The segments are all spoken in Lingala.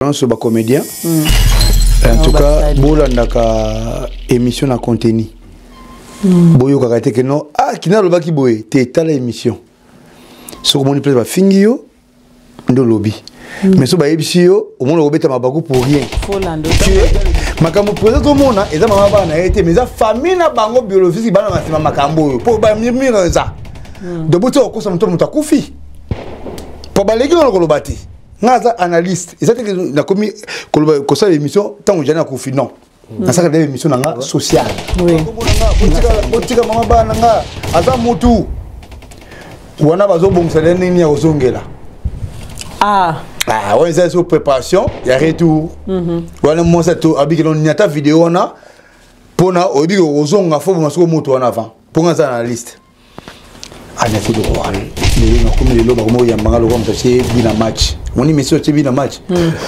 Nyonso ba comédien. En tout cas, bolandaka émission na contenu. Boyokaka te que non, ah kina alobaki boye, te tala émission. Soki omoni place bafingi yo, nde olobi. Mais soki bayebisi yo, omoni okobeta mabaku pour rien. Makambo président tomona eza mama bana na ye te, mais eza famille na bango biologique bana na nsima makambo oyo. Po ba murmure eza. Donc boti okosa moto moto akufi. Po baleki na koloba te. Nga aza analyste, eza te nakomi koloba kosala émission ntango jani akufi, non. Nasalaka nde émission na nga sociale. Botika mama bana na nga aza mutu wana bazobongisa nde nini ya kozongela. Ah. Ah, wana eza so préparation ya retour. Wana mwasi to abiki no nyata video wana mpona oyebi kozonga fo boma soko moto wana avant mpo nga aza analyste. Anati lokwa lelo nakomi lelo bakomi koyamba nga lokola moto atie bi na match. Omoni Messi atie bi na match,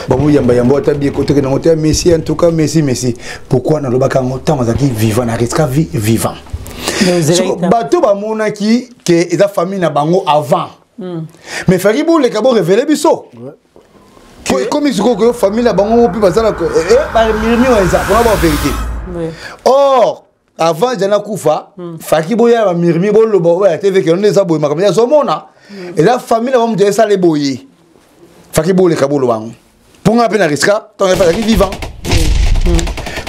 bamoyamba yamba ata bi ekotaki nango te. Messi, en tout cas Messi, Messi, pourquoi nalobaka yango ntango azalaki vivant na risque vie vivant? Bato bamonaki ke eza famille na bango avant, mais faki boleka borévéler biso po ekomi sikoyo koyo famille na bango mpe baza na bamurmure eza mpona ba vérité. Or avant jana kufa, faki boya bamurmure, boloba oyo ya TV ke nde eza boye, makambo azomona eza famille na bango, moto esala boye, faki boleka boloba yango mpo nga mpe na riska ntango azalaki vivant,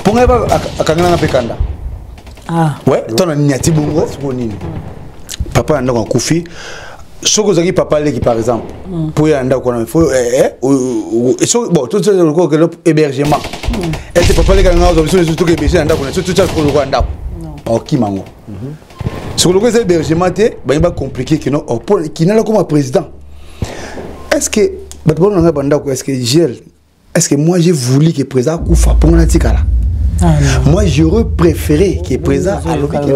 mpo ngai akangelanga mpe kanda. Ouais, ntango na niati bongo sikoyo nini, papa na ndako akufi, soki ozalaki papa leki par exemple, mpo ya ndako wana faut bon tokende hébergement ete papa leki nanga ozwa biso toke héberger na ndako na so, totia sikoyo lokola ndako okima yango. Soki lokola eza hébergement te, baye bacompliquer kino mpo kinala koma président. Est ce que bato balona ngai bandako, est ce que gel, est ce que moi j'ai voulu que président akufa mpo nga natikala? Moi, j'aurais préféré que président alobi ke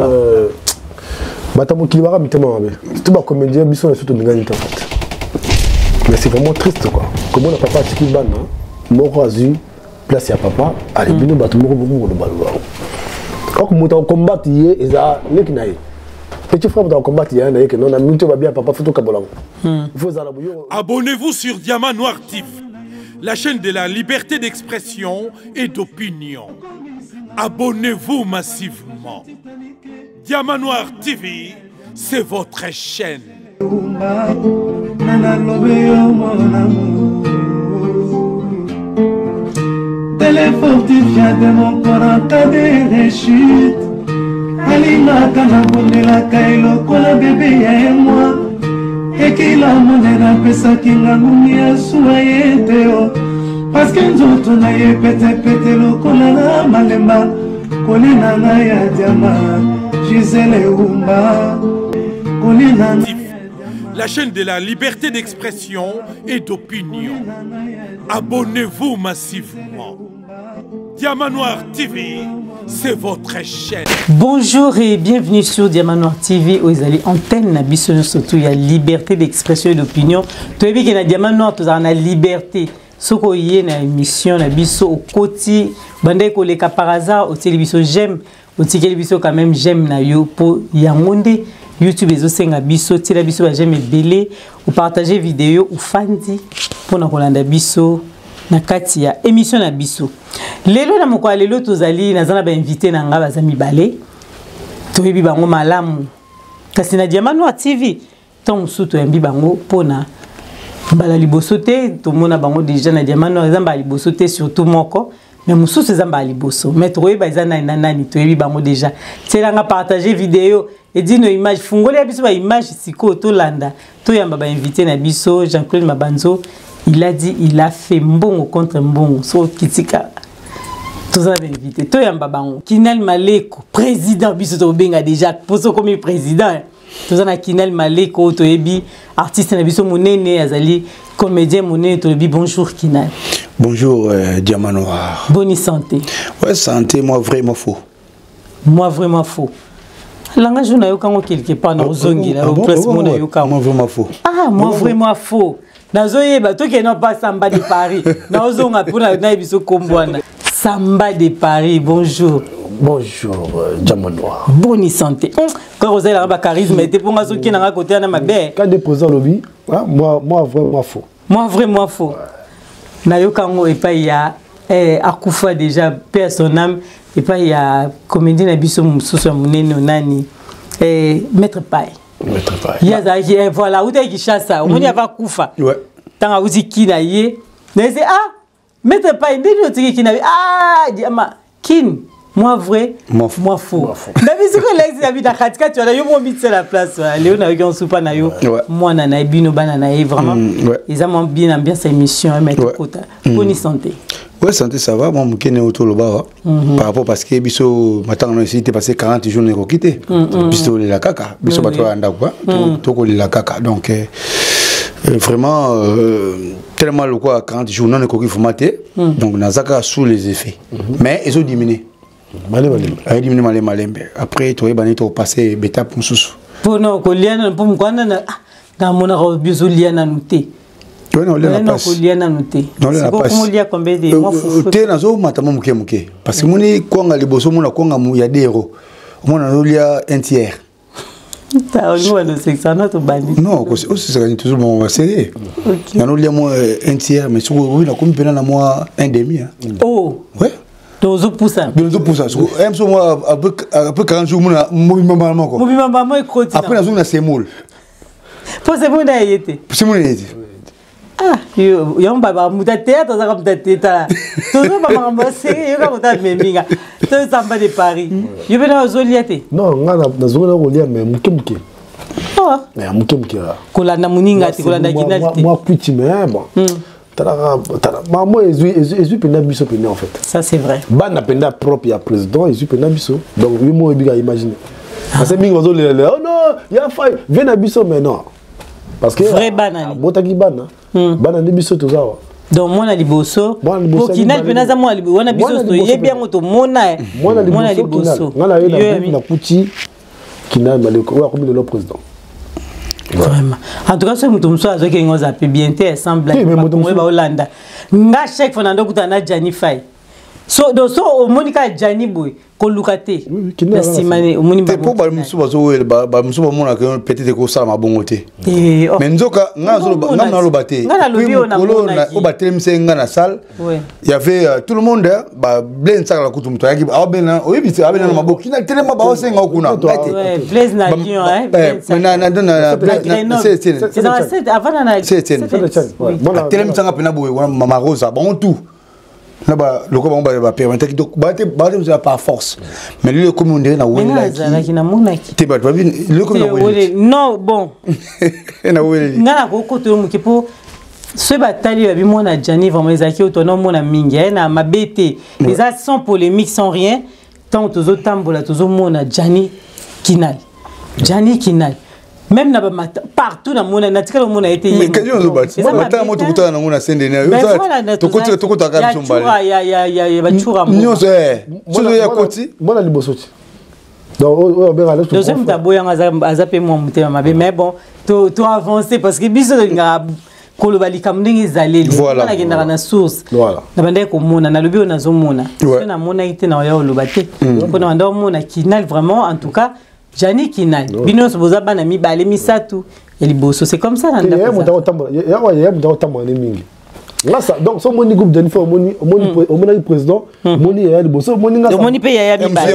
Bato mokili baka mitema mabe, surtout bacomédien. Biso na biso tolingani te en fait, mais c'est vraiment triste quoi, komona papa atiki bana, moko azwi place ya papa. Ale bino bato moko bokomi kolobaloba ok, moto akokombate ye eza leki na ye, petit frère. Moto akokombate ye na ye ke non, na minute oyo babia papa, faut tokabola ngo, il faut ezala boyo. Abonnez-vous sur Diamant Noir TV, la chaîne de la liberté d'expression et d'opinion. Abonnez-vous massivement. Diamant Noir TV, c'est votre chaîne. Nalobi yo mon amour, tele fortifiant de mon corps en cas de rechute. Alingaka nabondelaka elokola bebe ya ye mwa ekila monene, apesaki nga ngungi ya suwa ye te o parce que nzoto na ye petepete lokola na malemba kolina ngai ya diama Gisele Umba kolina. La chaîne de la liberté d'expression et d'opinion. Abonnez-vous massivement. Diamant Noir TV, c'est votre chaîne. Bonjour et bienvenue sur Diamant Noir TV oyo ezali antenne na biso nyonso tu ya liberté d'expression et d'opinion. Toyebi ke na Diamant Noir tozala na liberté. Soki oye na émission na biso, okoti bandaki koleka par hasard, otieli biso j'aime, otikeli biso quand même j'aime na yo, mpo yango nde YouTube ezosenga biso. Tiela biso baj'aime ebele, opartage video, ofandi mpona kolanda biso na kati ya émission na biso. Lelo na mokolo ya lelo tozali, naza na bainvité na nga, baza mibale, toyebi bango malamu, kasi na Diamant Noir TV ntango mosusu toyambi bango mpona mbala liboso te. Tomona bango déjà na Diamant Noir, eza mbala liboso te, surtout moko, mais mosusu eza mbala liboso. Mais tokoyeba eza nani na nani, toyebi bango déjà. Tielanga, partage video edino image, fungoli ya biso baimage. Sikoyo tolanda, toyamba bainvité na biso. Jean-Claude Mabanzo, il a dit, il a fait, mbongo contre mbongo. So okitika, toza na bainvité, toyamba bango. Kinal Maleko, président, biso tokobenga déjà mposo okomi président. Toza na Kinal Maleko oyo toyebi, artiste na biso monene, azali comédien monene. Tolobi bonjour Kinal. Bonjour Diamant Noir. Bonne santé? Ouais, santé, moi vrai, moi faux. Moi vrai, moi faux, langage oyo nayokango quelque part, na ozongela place mo nayokango. Moi vrai, moi faux. Ah, moi vrai, moi faux, nazoyeba. Tokende pa Samba de Paris, naozonga mpona nayebi so kombo wana. Samba de Paris, bonjour. Bonjour, Diamant Noir. Boni santé? Kaka ozalelaka bacharisme te, mpo nga soki nanga kote wana mabe. Quand des président lobi, hein, moi, moi vrai, moi faux. Moi vrai, moi faux. Nayoka yango epai ya eh, akufa déjà, paix à son âme, epai ya comédien na biso mosusu ya monene, nani, eh, Maître Pai. Maître Pai. Ye azalaki, eh, voilà, autaki Kinshasa, omoni, ava akufa. Ntango auti kina ye nayese, ah, Maître Pai, ndeni otiki kina? Ah, diama kin, moi vrai, moi faux. Moi faux. Na biso ko elakisi na bi na katikati wana, yo mo mitia place wana. Leo nayoki onsupa na yo, mwana na ye, bino bana na ye, vraiment eza mwa bien ambiance ya émission, mais tokota poni santé. Ouais, santé, ça va. Moi, mokene oyo toloba awa par rapport, parce que biso matanga no esili te, parce que 40 jours ekoki te. Biso tolela kaka, biso bato ya ndako tokolela kaka. Donc vraiment, tellement lokola 40 jours nano ekoki vraiment te, donc naza kaka sous les effets, mais ezodiminue. Malembe malembe. Ayediminue malembe malembe. Après toyebani, topasse betape mosusu. Mpona kolia nanu, mpo mokwana namonaka biso olia nanu te. Kolia nanu te. Kolia combien de mois fufu? Te, nazomata mwa moke moke, parce que moni kwanga liboso, omona kwanga ya 2 euro, omona nazolia un tiers. Olingi banosekisa na tobandi. Non, osesaka ni toujours bon, sérieux. Nanolia mwa un tiers, mais soki oyi nakomi mpena na mwa un demi. Oh. Ouais. Tozopusa. Tozopusa so mwa après 40 jours, mona mobimba mbala moko. Mobimba mbala moko ekoti. Après nazongi na semoule. Mpo semoule na ye te. Semoule ye te. Ah, yango baba moto ya théâtre azaka moto ya théâtre, tozoba makambo ya sérieux, yoka moto ameminga tozamba de Paris, yo mpe na ozolia te? Non, nga nazongi na kolia, mais moke moke. Moke moke. Kolanda moninga te, kolanda kinali te. Mwa kwiti, mais bon, talaka mamo ezwi mpenza biso mpenza en fait. Ça, c'est vrai. Bana mpenza propre ya président ezwi mpenza biso, donc yo mo oyebika, imagine, parce que mingi bazolela: "Oh non, ya fai vie na biso", mais non, parce que vrai bana. Botaki bana, bana nde biso toza awa. Donc mwana liboso Kinal mpena aza mwana liboso wana, biso toyebi yango, tomona. Mwana liboso nga na ye nakuti Kinal Maleko oyo akomi lelo président. Vraiment, en tout cas, soki moto mosusu azwaki ngo aza mpe bien te, semble baolanda nga chaque fois nando okutana na Jani Fai. So donc so omoni kaka Jani boye, koluka te na nsima omoni. Mpo bamosusu bazowela, bamosusu bamonaka peut-être ekosala mabongo te, mais nzoka nga naloba te, mokolo oyo batelemisaki nga na salle, y avait tout le monde, ba Blaise Nsakala kutu, moto ayaki abena, oyebi, abena na maboko kina telema, baosenga o kuna. Blaise na Lyon. Atelemisanga mpena boye wana, Mama Rosa, bango tout na ba loko bango bapermetaki, donc batemisaka par force, mais lelo ekomi ondire na welelaki namonaki te, bato babi lelo ekomi na weleli. Non, bon. Na weleli. Nga nakokota yo moke, mpo soki batali babi mwana Jani vraiment ezalaki oyo tona omona mingi aye na mabe te, eza sans polémique, sans rien. Ntango tozotambola, tozomona Jani Kinal, Jani Kinal, même na bamata partout namona, natikala omona ye te. Matanga mo tokutana nango na sendene, tokotaka biso mbale bacura. Nyonso soki ya koti. Mwana liboso ti, donc oyo obengaka. Deuxième, moto aboyanga aza mpe mwa motema mabe, mais bon, to avance, parce que biso tolingaka koloba likambo ndenge ezaleli. Nakendaka na source na bandaki komona, nalobi oyo nazomona. So namonaki te, na oya oloba te, mpona banda omona Kinal vraiment, en tout cas Jani Kinal, bino nyonso boza bana mibale, misato ya liboso, c'est comme ça na ndako. Moto akotambola ne mingi ngasa, donc so omoni groupe Jani Fai, omoni omonaki président, omoni yaya liboso, omoni ngasa, omoni mpe yaya mibale.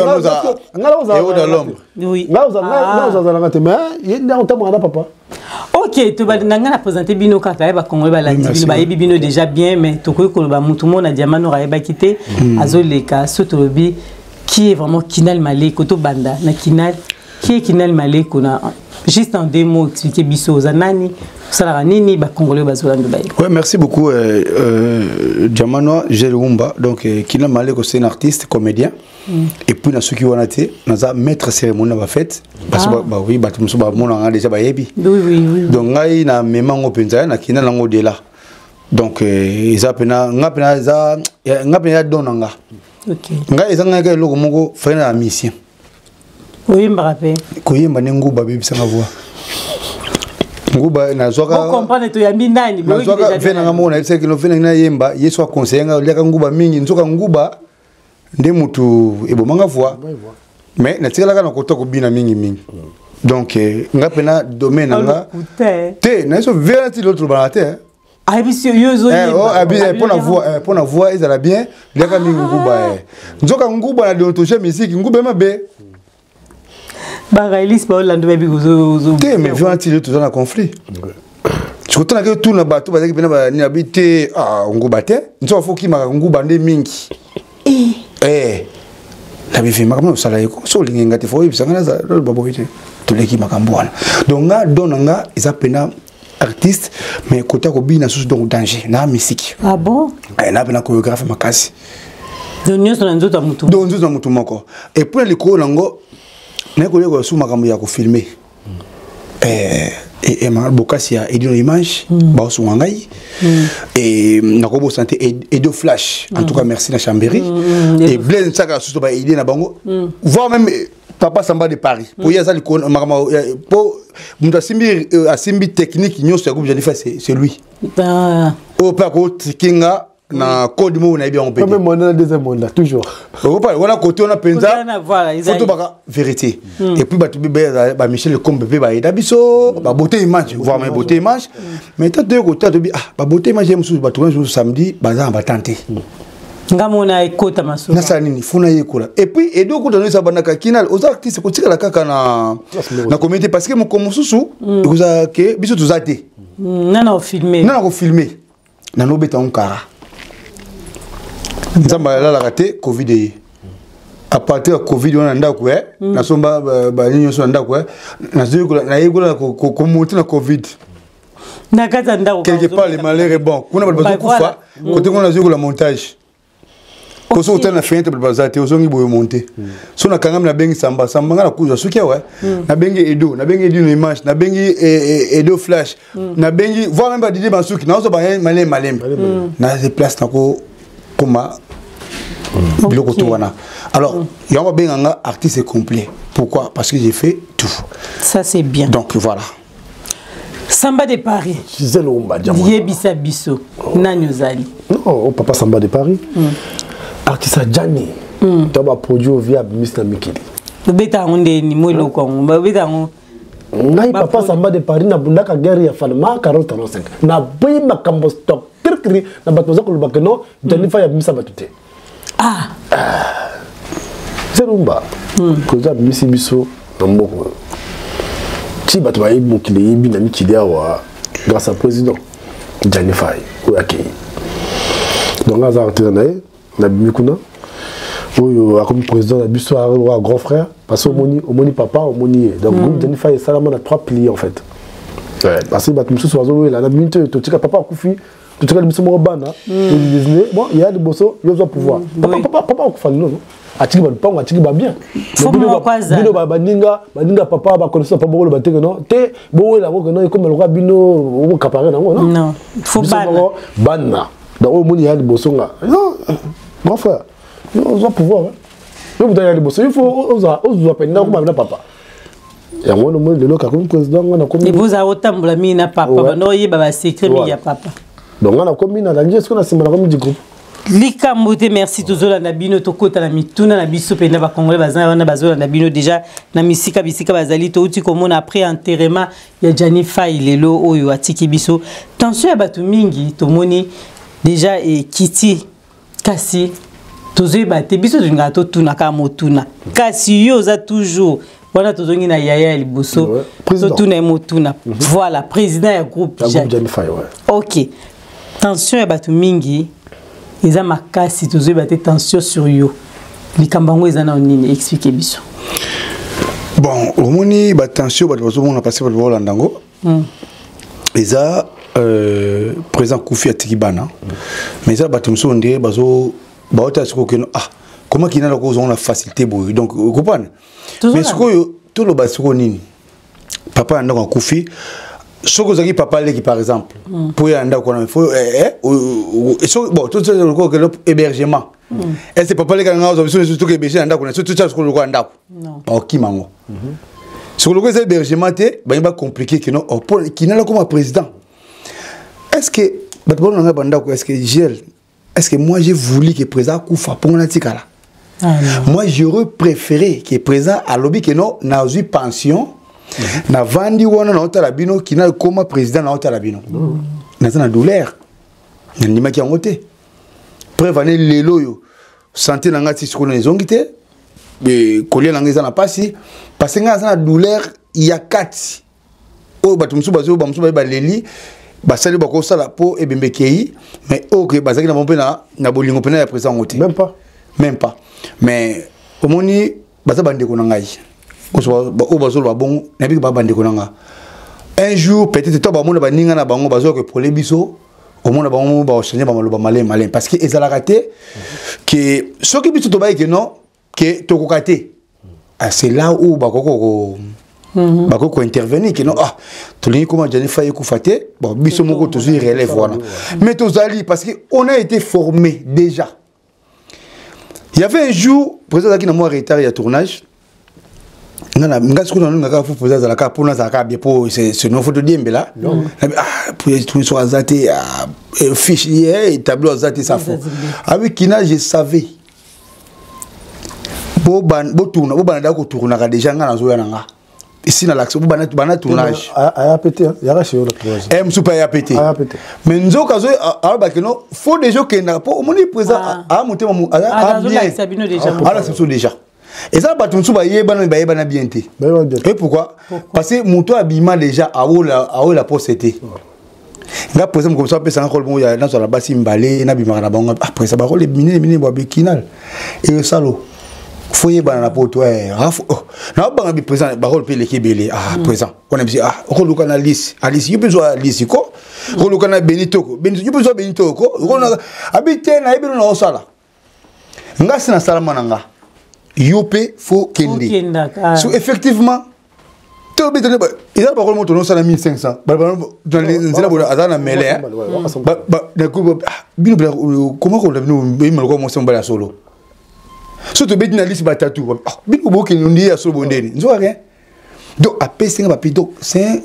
Nga ozalanga te, mais ye nde akotambola na papa. Ok, tobali na ngai na présente bino kaka ye, bakongoli balandi bino, bayebi bino déjà bien, mais tokoki koloba mutu moko na Diamant Noir ayebaki te, azoleka. So tolobi qui est vraiment Kinal Maleko, tobanda na Kinal. Qui est Kinal Maleko? Na juste en deux mots, expliquer biso oza nani, osalaka nini, bakongoli oyo bazolanda baye. Ouais, merci beaucoup, Diamant Noir, Wumba. Donc, Kinal Maleko, c'est un artiste, comédien. Et puis, na soki wana te, naza maître cérémonie na bafête. Parce que, bah, oui, bato mosusu bamonanga déjà, bayebi. Donc, ngai na memango mpenza na kina nango de là. Donc, eza pena, nga pena eza, nga pena ya don na nga. Ngai eza ngai kaka eloko moko, fai na mission. Oyembaka mpe? Koyemba nde nguba abebisanga voix. Nguba nazwaka. Comprendre toyambi nani. Nazwaka ve nanga moko, nayebisaki no ve nangi nayemba, ye so aconseille nga oliaka nguba mingi, nzoka nguba nde mutu ebomanga voix, mais natikalaka na kota kobina mingi mingi. Donc nga mpena domaine na nga te, nayeso vera ti lelo tolobanaka te. Ayebisi yo ezoyemba mpo na voix ezala bien, liaka mingi nguba. Nzoka nguba na déontologie musique, nguba mabe. Baraelis baolanda, bayebi. Te, mais vieux ntili toza na conflit. Sikotanaki tuna bato bazalaki mpena banini abi te nguba te. Nzoka fo okimaka nguba nde mingi. Nabivi makambo na kosala ye ko so olingi nga te, fo oyebisa nga naloba boye te. Toleki makambo wana. Donc nga, don na nga eza mpena artiste, mais kota kobina susu, donc danger na misiki. Ah bon? Na mpena chorégraphe makasi. Donc nyonso na nzoto ya motu. Donc nzoto na motu moko. Et puis na likolo nango naye koyekola su makambo ya kofilmer bokasi ya Edino Image, baosunga ngai nakobosana te Edo Flash. En tout cas merci na Chambéry et Blaise Nsaka susu, baide na bango, voire même papa Samba de Paris, po ye aza likolo makambo, po moto asimbi, asimbi technique nyonso ya groupe Janifa, c'est lui oyo mpe akotiki nga na code moko nayebi yango. Mpe mandat na deuxième mandat toujours. Okopa wana côté wana mpenza, faut tobaka vérité. Et puis bato bamichel Combe mpe bayeda biso babeauté image, voire même beauté image. Mais ta toye kota, tobi ah, babeauté image ye mosusu, bato wana mosusu samedi baza na batante. Nga mona ekota masolo. Nasala nini? Fo nayekola. Et puis edo okuta noyesa bandaka kinal oza artiste, kotikala kaka na communauté, parce que moko mosusu ekozala ke biso toza te. Nana ofilme. Nana kofilme, nanobeta ngo kara. Nzambe alalaka te. Covid eye, à partir ya Covid wana, na ndako nasomba banini nyonso na ndako, nayekola komonter na Covid. Na kati ya ndako. Quelque part le malheur est bon. Kuna bato bazokufa, kote kuna nazoyekola montage. Po soki otali na fenêtre, bato baza te, ozongi boye, monte. So nakangami, nabengi Samba. Samba nga nakuzwa soki awa, nabengi Edo, nabengi Edino Image, nabengi Edo Flash, nabengi voire même badidi basuki naozwa malembe malembe na place nako koma biloko to wana. Alors yango babenga nga artiste complet. Pourquoi? Parce que j'ai fait tout. Ça, c'est bien. Donc voilà. Samba de Paris. Gisèle Omba. Yebisa biso nani ozali. Non, oh, papa Samba de Paris, artiste Adjani, to baproduit ovia abimisi na mikili. Obeta yango ndeni mo eloko yango babeta yango? Ngai papa Samba de Paris, nabundaka guerre ya Falma 40 45, naboyi makambo stock kirikiri na bato baza koloba ke non, Jani Fai abimisa bato te. Ah. Zelumba koza abimisi biso na mboka oyo ti bato bayebi, mokili eyebi na mikili awa grâce à président Jani Fai oyo akei. Donc aza artiste na ye, nabimi kuna oyo akomi président na biso awa, grand frère, parce que omoni, omoni papa, omoni ye. Donc groupe Jani Fai esalama na trois piliers en fait. Ouais, parce que bato mosusu bazowela na bimi te, totika papa akufi, totikali biso moko bana. Bon, ya liboso, yo ozwa pouvoir, papa, papa, papa akufa lelo, atiki balupango, atiki babien. Bino baninga, baninga papa, baconnaissance papa, bokoloba te ke non te, bowela yango ke non, ekoma lokola bino okokapare nango. Non, faut bana. Bana. Donc oyo omoni ya liboso nga, non, grand frère, yo ozwa pouvoir, yo moto ya liboso, il faut ozwa mpenza okoma na papa. Yango wana omoni lelo kakomi président, nga nakomi. Eboza otambola mingi na papa, bando oyeba basecret mingi ya papa. Donc nga nakomi, nalandi eske na nsima nakomi du groupe. Likambo te, merci. Tozolanda bino, tokota na mituna na biso mpenza. Bakongolais baza wana, bazolanda bino déjà na misika bisika bazali. Touti komona après enterrement ya Jani Fai lelo oyo atiki biso, tension ya bato mingi tomoni déjà ekiti, kasi tozoyeba te. Biso tolingaka totuna kaka motuna, kasi yo oza toujours wana. Tozongi na yaya ya liboso, totuna ye motuna. Voilà, président ya groupe. Jani Fai, ouais. Ok, tension ya bato mingi eza makasi, tozoyeba te. Tension sur yo, likambo yango eza nao nini? Explique biso. Bon, omoni batension bato bazomona, parce bato baolanda yango, eza président kufi, atiki bana, mais eza bato mosusu nde bazo baotala sikoyo keno ah, comment kinala kozonga na facilité boye? Donc ocomprendre. Mais sikoyo toloba sikoyo nini? Papa ya ndako akufi, soki ozalaki papa leki par exemple, mpo ya ndako wana faut bon, tokende hébergement. Est ce papa leki nanga ozwa biso nyonso toki héberger na ndako na so? Totya sikoyo lokola ndako, baokima yango. Sikoyo lokola eza hébergement te, bangi bacompliquer kino mpo kinala koma président. Est ce que bato balona ngai bandako? Est ce que gel, est ce que moi j'ai voulu que président akufa mpo nga natikala? Ah, moi j'aurais préféré que président alobi ke non, nazwi pension, navandi wana, naotala bino, kina ekoma président, naotala bino. Naza na douleur, nandimaki yango te. Preuve ane lelo oyo santé na ngai ti sikoyo ezongi te, kolia na ngai eza na mpasi, parce que ngai aza na douleur ya kati oyo bato mosusu bazoyo, bamosusu baye baleli, basali bakosala mpo ebembe ekei, mais oyo ke bazalaki na bango mpe na bolingo mpena ya président yango te. Même pas. Même pas. Mais omoni, baza bandeko na ngai oyo bazoloba bongo, nayebi ke baa bandeko na nga. Un jour peut-être to bamona baninga na bango bazoka epole biso, omona bango baochange bamaloba maleme maleme, parce que ezalaka te ke soki biso tobayi ke non, ke tokoka te. Ah, c'est là où bakoki bakoki kointervenir ke non, ah, tolingi koma Gianni Fayi ekufa te. Bon, biso moko tozwi relève wana, mais tozali parce que on a été formé déjà. Il y avait un jour, président azalaki na mwa retard ya tournage. Nga na nga sikoyo nalinga kaka fo président azalaka mpo nazalaka bien, mpo sinon fo todiembela. Ah, so aza te, ah, fiche ye tableau aza te, ça fo abi kina. Je savais botourna, bobanda da kotournaka déjà. Nga nazoya na nga esi na l'action, bobanda banda tournage. Aya pe te, yaka chez yo na tournage. Eh, mosusu mpe aya pe te. Aya pe te. Mais nzoka azo alobaki no faut déjà okendaka, mpo omoni président aa motema Ah, azolakisa bino déjà. Alakisa biso déjà. Eza bato mosusu bayebana, me bayebana bien te. Bayebana bien te. Et pourquoi? Parce que moto abima déjà, awola poste te. Nga président mokomi so apesanga role bongo ya nazwala basi mibale, nabimaka na bango. Ah, président, barole minene minene bwa bekinal eyosalo, fo yebana na poto. Eh, ah, oh, naobanga bi président, barole mpe eleki ebele. Ah, président wana bisi, ah, okoluka na lisi alisi, yo mpe zwa lisi ko, okoluka na beni toko beni, yo mpe zwa beni toko abi te, nayebi no naosala. Nga si nasalama na nga, yo mpe fo kende. Okendaka, ah. So effectivement toyebi te, eza bakolo moto nosala 1500 nzela boye, aza na mele bino. Koma kolanda bino oyima lokola mwasi mobali ya solo. So tobeti na lisi batatu, bino bokende ndi ya solo bondeni nzoka rien. Donc apesi nga bapi. Donc c'est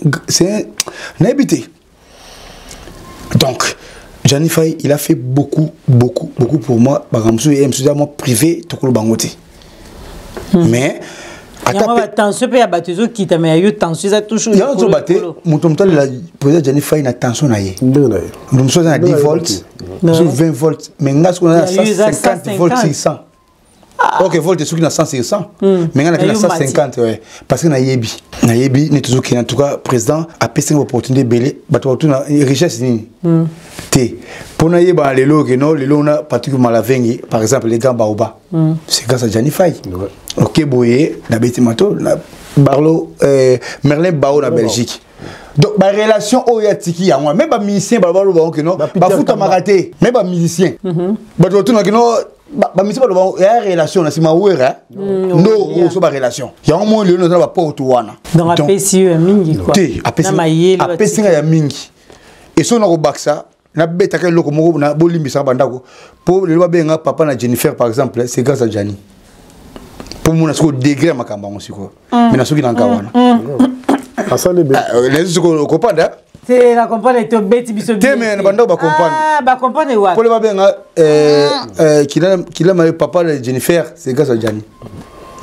nayebi te. Donc Gianni Faye, il a fait beaucoup, beaucoup, beaucoup pour moi. Makambo mosusu ye mosusu ya mwa privé, tokolo bango te, mais yango batension mpe ya bato ezokita, me ya yo tension eza toujours yango likolo, nzoba te. likolo. Moto alela président Gianni Faye na tension na ye. Ndenge na ye. Moto mosusu aza na 10 volts, mosusu 20 volts, mais nga soki naza Ya yo eza na 150 volts 600. Ok, volt soki na 100 sur 100, mais nga naki na Na yo mati. 150, ouais. Parce que nayebi neti tozokende. En tout cas, président apesi nga opportunité ebele. Bato batuna richesse nini te mpo nayeba lelo ke no lelo na Patrick Malavengi par exemple, les grands baoba, c'est grâce à Gianni Faye. Ok, boye nabeti mato na Barlo, Merlin Bao na Belgique. Donc barelation oyo atiki yango, même bamusicien baloba bango ke no Ba Peter bafutamaka te. Même bamusicien, bato batunaki no bamusicien baloba ya relation na nsima wera ndo oso barelation yango. Moi lelo naza na baporte wana. Donc apesi yo ya mingi quoi. Te, na mayele. Apesi nga ya mingi. Eso na kobakisa, nabetaka eloko moko na bolimbisaka bandako, mpo lelo babenga papa na Jennifer par exemple, c'est grâce à Gianni. Mpo mona sikoyo degré ya makambo yango sikoyo, mais na soki na nka wana asali ebele. Nayebi sikoyo okopanda. Te, na comprendre te, obeti biso. Te, mais na bandako bacomprendre. Ah, bacomprendre wapi? Mpo le babenga kilama papa na Jennifer, c'est grâce à Gianni.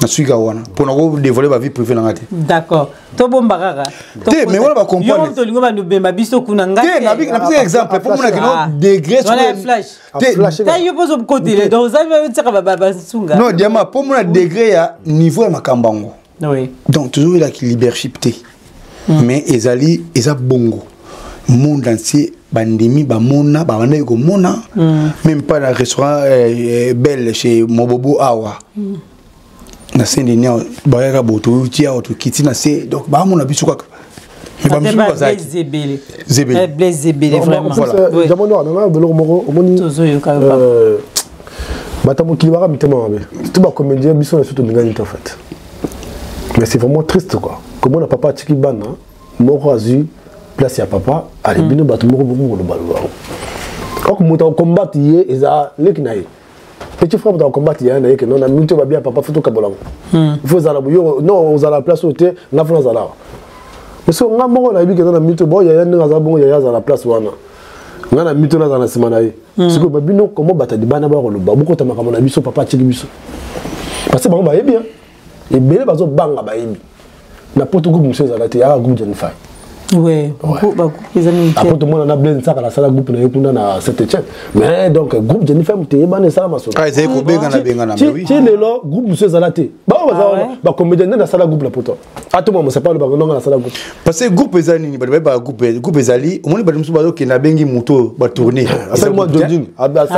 Nasuki wana mpo na kodévoile bavie privé nanga te. D'accord, tobomba kaka. Te, mais wana bacomprendre. Yo tolingo bandobemba biso kuna, ngai te, napesi exemple mpo mona kino degré. Wana ya flash. Te. Ta yo mpozo kotele, donc ozali otiaka basunga. Non, diama, mpo mona degré ya niveau ya makambo yango. Donc tozoyelaki leadership te, mais ezali eza bongo, monde entier bandimi bamona, babandaki komona même pas na restaurant belle chez Mobobo awa na Saint Denis awa, bayaka bo touti awa, tokiti na se, donc bamona biso kaka, mais bamosusu bazalaki Blaise ebele. Zebele. Blaise ebele vraiment. Voilà. Oui. Diamant Noir nanga biloko moko omoni. Tozoyoka yo, papa. Bato mokili baka mitema mabe, surtout bacomédien. Biso na biso tolingani te en fait, mais c'est vraiment triste quoi, komona papa atiki bana, moko azwi place ya papa. Ale bino bato moko boko koloba loba ok, moto akombate ye eza leki na ye, petit frère. Moto akombate ye na ye ke non, na minute oyo babia papa, fo tokabola ngo, il faut ozala yo non, ozala place oyo te, nga fo nazala awa. Mais so nga moko nayebi ke na minute bon, yaya ndenge aza bongo, yaya azala na place wana, nga na minute nazala na nsima na ye. Sikoyo babino komo bato ya libanda bakoloba, bokota makambo na biso, papa atiki biso, parce que bango bayebi hein. Ebele bazobanga, bayebi na poto groupe mosusu ezala te, yaka groupe Jennifer. Ouais, groupe eza mingi te. Après tomona na Blaise Nsaka nasala groupe na ye kuna na Saint Etienne. Mais donc groupe Jennifer Muteyeba na esala masolo. Ah, ezali kobengana bengana mais oui. Ti lelo groupe mosusu ezala te. Bango baza wana ba comédien nde nasala groupe na poto. Atoma mosapa aloba ndonga nasala groupe. Parce que groupe eza nini bato bayebaka groupe groupe ezali omoni bato mosusu bazokende abengi moto oyo batourne. Asali mwa jogging.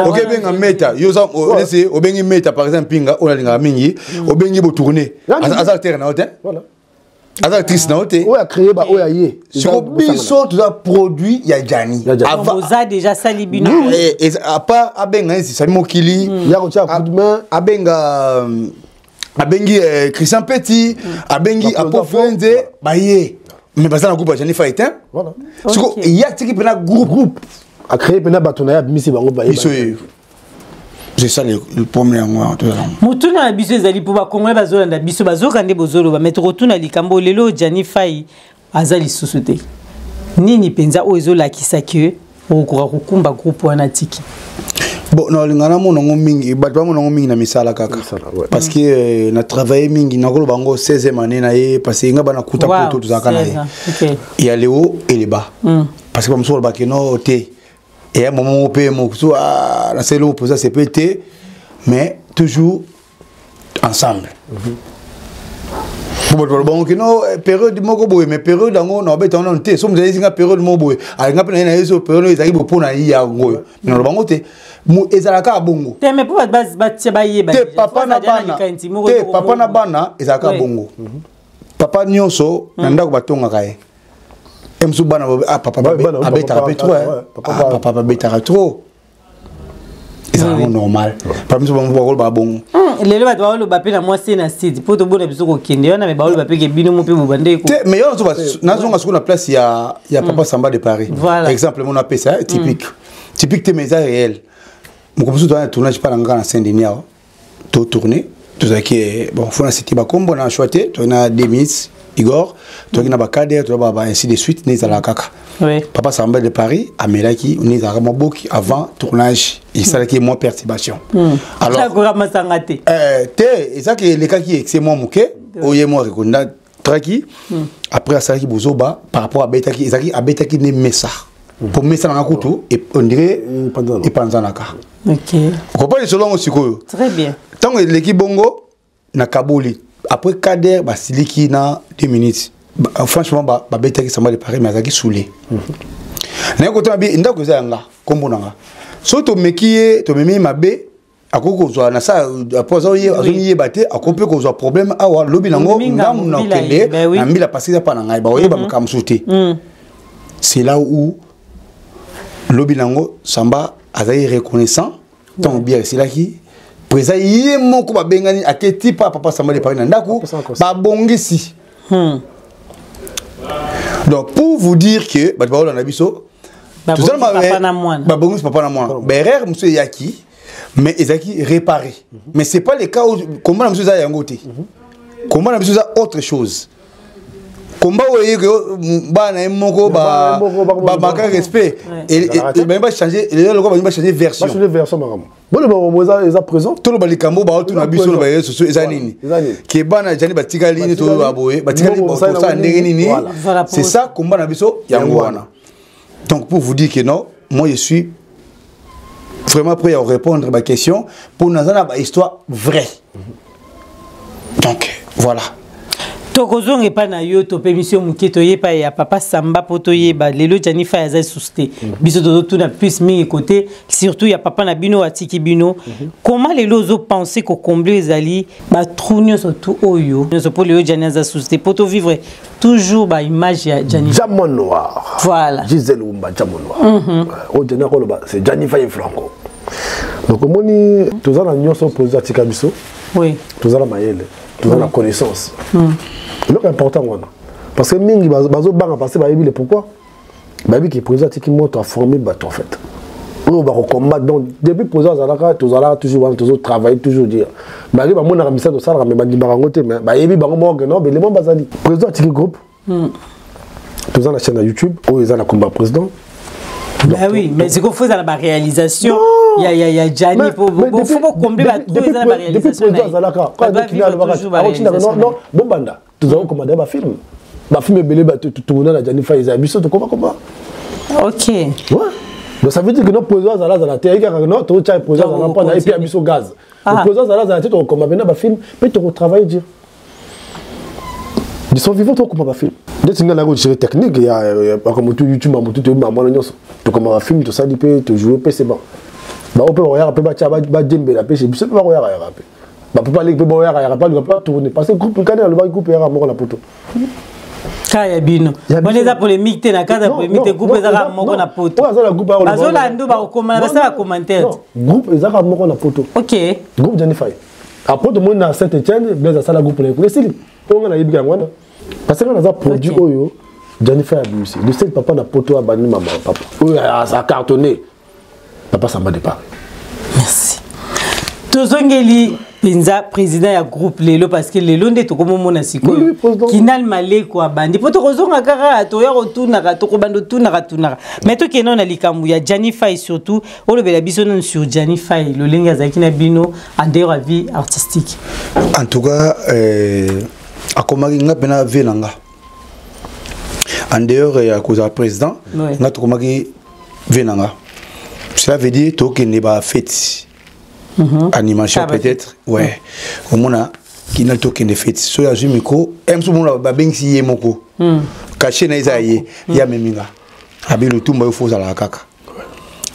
Okebenga meta yo oza nesi obengi meta par exemple pinga oyo nalingaka mingi obengi botourne aza acteur na yo te. Voilà. Aza actrice na yo te. Oyo a créé ba oyo aye. Siko biso toza produit ya Gianni. Oza déjà sali bino. À part abenga nsi sali mokili. Ya kotia coup de main. Abenga abengi Christian Petit, abengi Apo Frenze, baye. Mais baza na groupe ya Gianni Fight hein. Voilà. Siko ya tiki pena groupe groupe. A créé pena bato na ya misi bango baye. Biso c'est ça le problème yango tozala motuna na biso ezali mpo bakongole bazolanda biso bazoka nde bozoloba mais tokotuna likambo lelo Gianni Fay aza lisusu te nini mpenza oyo ezolakisa ke okokoka kokumba groupe wana tiki bon nalinga namona yango mingi bato bamona yango mingi na misala kaka parce que na travaille mingi nakoloba yango 16e année na ye parce que nga bana kuta poto tozalaka na ye ya leo eleba parce que bamosusu balobaka no te et un moment mpe mosusu nasali opposa sepe te mais toujours ensemble. Po bato baloba ngo no période moko boye mais période yango na obeta wana te so moto ayesi nga période moko boye alinga mpe na ye na ye so période oyo ezalaki bo mpo na ye yango oyo mais naloba ngo te ezalaka bongo te mais mpo bato batia bayeba te papa na bana te papa na bana ezalaka bongo papa nyonso na ndako batongaka ye mosusu bana ah papa abetaka mpe trop ah papa abetaka trop ezalaka normal papa mosusu bango bakoloba bongo lelo bato baoloba mpe na mwasi na site mpo tobona biso kokende wana me baoloba mpe ke bino mo mpe bobande te mais yo nazonga sikoyo na place ya papa Samba de Paris exemple mo napesa typique typique te mais eza réel moko mosusu toza na tournage mpa na nga na Saint Denis awa totourne tozalaki bon fo na cité bakombo na choix te toyaki na 2 minutes Igor toyaki na bacader toyaki ba ainsi de suite nde ezalaka kaka papa Samba de Paris amelaki nde ezalaka mwa boki avant tournage esalaki mwa perturbation. Alors masanga te te ezalaki elekaki excès mwa moke oye mwa rekonda traki après asalaki bozoba par rapport abetaki ezalaki abetaki nde mesa po mesa nanga kutu on dirait epanzanaka. Okopa lisolo yango sikoyo très bien ntango eleki bongo na kaboli après kader basiliki na 2 minutes franchement babetaki Samba de Paris mais azalaki saoulé naye kotanga bi ndako eza yanga kombo nanga soki tomeki ye tomemi ye mabe akoki kozwa na sa po azomiyeba te akoki mpe kozwa problème awa lobi nango ngambu na okende na mbila parce eza mpa na ngai bakoyeba makambo mosusu te. C'est là où lobi nango Samba azali reconnaissant ntango bière esilaki président ye moko babengani aketi pa papa Samba de Paris na ndako babongisi. Donc pour vous dire que bato baolanda biso babongisi papa na mwana baerreur mosusu eyaki mais ezalaki réparé mais c'est pas le cas où komba na biso eza yango te komba na biso eza autre chose komba oyo eyeki bana ye moko bamaka respect balingi bachange lelo lokola balingi bachange version boloba eza présent toloba likambo baotuna biso na bareseau sociaux eza nini ke bana jani batikali nini toyoba boye batikali kosala ndenge nini c'est ça komba na biso yango wana. Donc pour vous dire que non, moi je suis vraiment prêt à répondre à ma question pour nous une histoire vraie. Donc voilà. Tokozonga epai na yo topemisi yo moke toyeba ya papa Samba mpo toyeba lelo Gianni Fay aza lisusu te biso tozotuna plus mingi kote surtout ya papa na bino atiki bino comment lelo ozopense kokomble ezali batrou nyonso tu oyo nyonso mpo lelo Gianni aza susu te mpo tovivre toujours baimage ya Gianni. Diamant Noir. Voilà. Gisèle Wumba Diamant Noir. Oyo Gianni akoloba c'est Gianni Fay Franco. Donc omoni toza na nyonso président atika biso. Oui. Toza na mayele, toza na connaissance. Eloko important wana parce que mingi bazobanga parce que bayebi le pourquoi bayebi ke président atiki moto aforme bato en fait oyo bakocombattre. Donc depuis président azalaka tozalaka toujours wana tozotravaille toujours dire bayebi bamonaka misala tosalaka mais bandimaka yango te mais bayebi bango moko ke non belemo bazali président atiki groupe. Toza na chaîne ya YouTube oyo eza na komba président. Bah oui, mais c'est qu'il faut la réalisation. Il y a Gianni, il faut combler la tout la réalisation. Depuis président azalaka, non, non, bobanda, tozala komanda ba film. Bafilm ebele bato totourna na Gianni Fay, eza biso tokoma koma. Ok. Ouais. Donc ça veut dire que non, président azala azala te, ayiki kaka non, totya président azala mpona epi ya biso gaz. Ah. Président azala azala te, tokokoma mpena bafilm mpe tokotravaille dire de son vivant, tokoma bafilm ndeti ngai nayaki kogere technique ya makambo tu YouTube, makambo tu toyebi mamwana nyonso, tokoma bafilm, tosali mpe tojoue mpe, c'est bon. Bango mpe bakoyaka mpe batya badembela mpe chez biso mpe bakoyaka yaka mpe bapapa leki mpe baoyaka yaka mpe aluka mpe batourne, parce que groupe kani alobaki groupe eyaka moko na poto. Ka ya bino wana eza polémique te, na kati ya polémique te, groupe ezaka moko na poto. Oyo aza na groupe bazolanda, bakokoma na basala bacommentaire. Groupe ezaka moko na poto. Ok. Groupe Gianni Fay après tomoni na Saint Etienne, Blaise asala groupe na ye kuna, esili. Oyo nga nayebi yango wana, parce que nga naza produit oyo Gianni Fay abimisi le seul papa na poto abandi mama papa oyo acartonné, papa Samba de Paris. Merci. Tozongeli mpenza président ya groupe lelo, parce que lelo nde tokomomona sikoyo Kinal Maleko abandi, mpo tokozonga kaka toya kotunaka, tokobanda otunaka tunaka, mais tokende na likambo ya Gianni Fay. Surtout olobela biso nanu sur Gianni Fay, lolenge azalaki na bino en dehors ya vie artistique. En tout cas, akomaki nga mpena vie na nga en dehors ya kozala président. Nga tokomaki vie na nga, cela veut dire tokende bafete, animation peut-être, ouais. Omona Kinal, tokende fete, soki azwi micro mosu, omona babengisi ye moko, cachet na eza ya ye, ye amemi nga, abi Lutumba, yo fo ozalaka kaka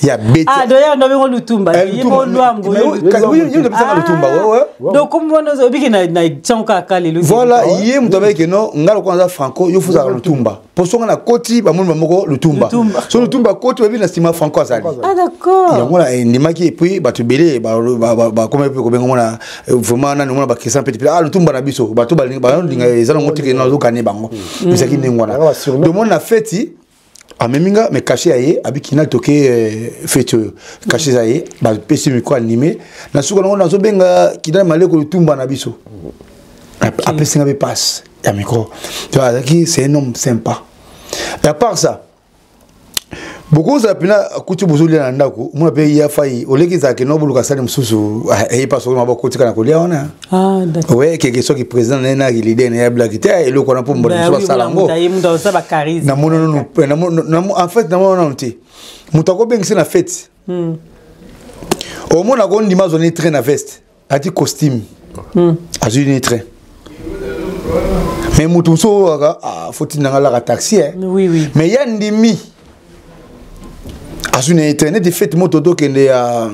ya beti. Ah, d'ailleurs ndo Lutumba, ye mo Lwambo. Ye ndopesaka Lutumba, ouais. Donc comme wana obiki na tiango kaka lelo. Voilà, ye moto abeki no nga lokola naza franco, yo fozalaka Lutumba, po songa na koti bamoni bamoko Lutumba, so Lutumba koti, babi na nsima franco azali. Ah, d'accord. Yango na endimaki, et puis bato ebele bakoma mpe kobenga mona vraiment nani, omona bakristian mpe, ah, Lutumba na biso, bato balinga eza nango teke nazokane bango, ezalaki ndenge wana. Domona na feti amemi nga, mais cachet ya ye, abiki na toke feti oyo, cachet eza ye, bapesi micro, animé. Na suka nango nazobenga Kinal Maleko Lutumba na biso, apesi nga mpe passe ya micro. Azalaki, c'est un homme sympa. Et à part ça, bokozala mpena akuti bozolia na ndako, omona mpe ya fai oleki, ezalaki no boluka sali mosusu eyepa soki maboko kotika na kolia wana we keke, soki président na ye na leader na ye abilaki te eloko wana mpo mbona mosusu asala yango. Namona nanu, en fait namona nanu te moto akobengisa na fete, omona akondima azwa ni train na veste, ati costume, azwi ni train, mais moto mosusu oyo kaka foti nanga alaka taxi. Oui. Mais ya ndimi azwi na ye train neti fete moto tokende ya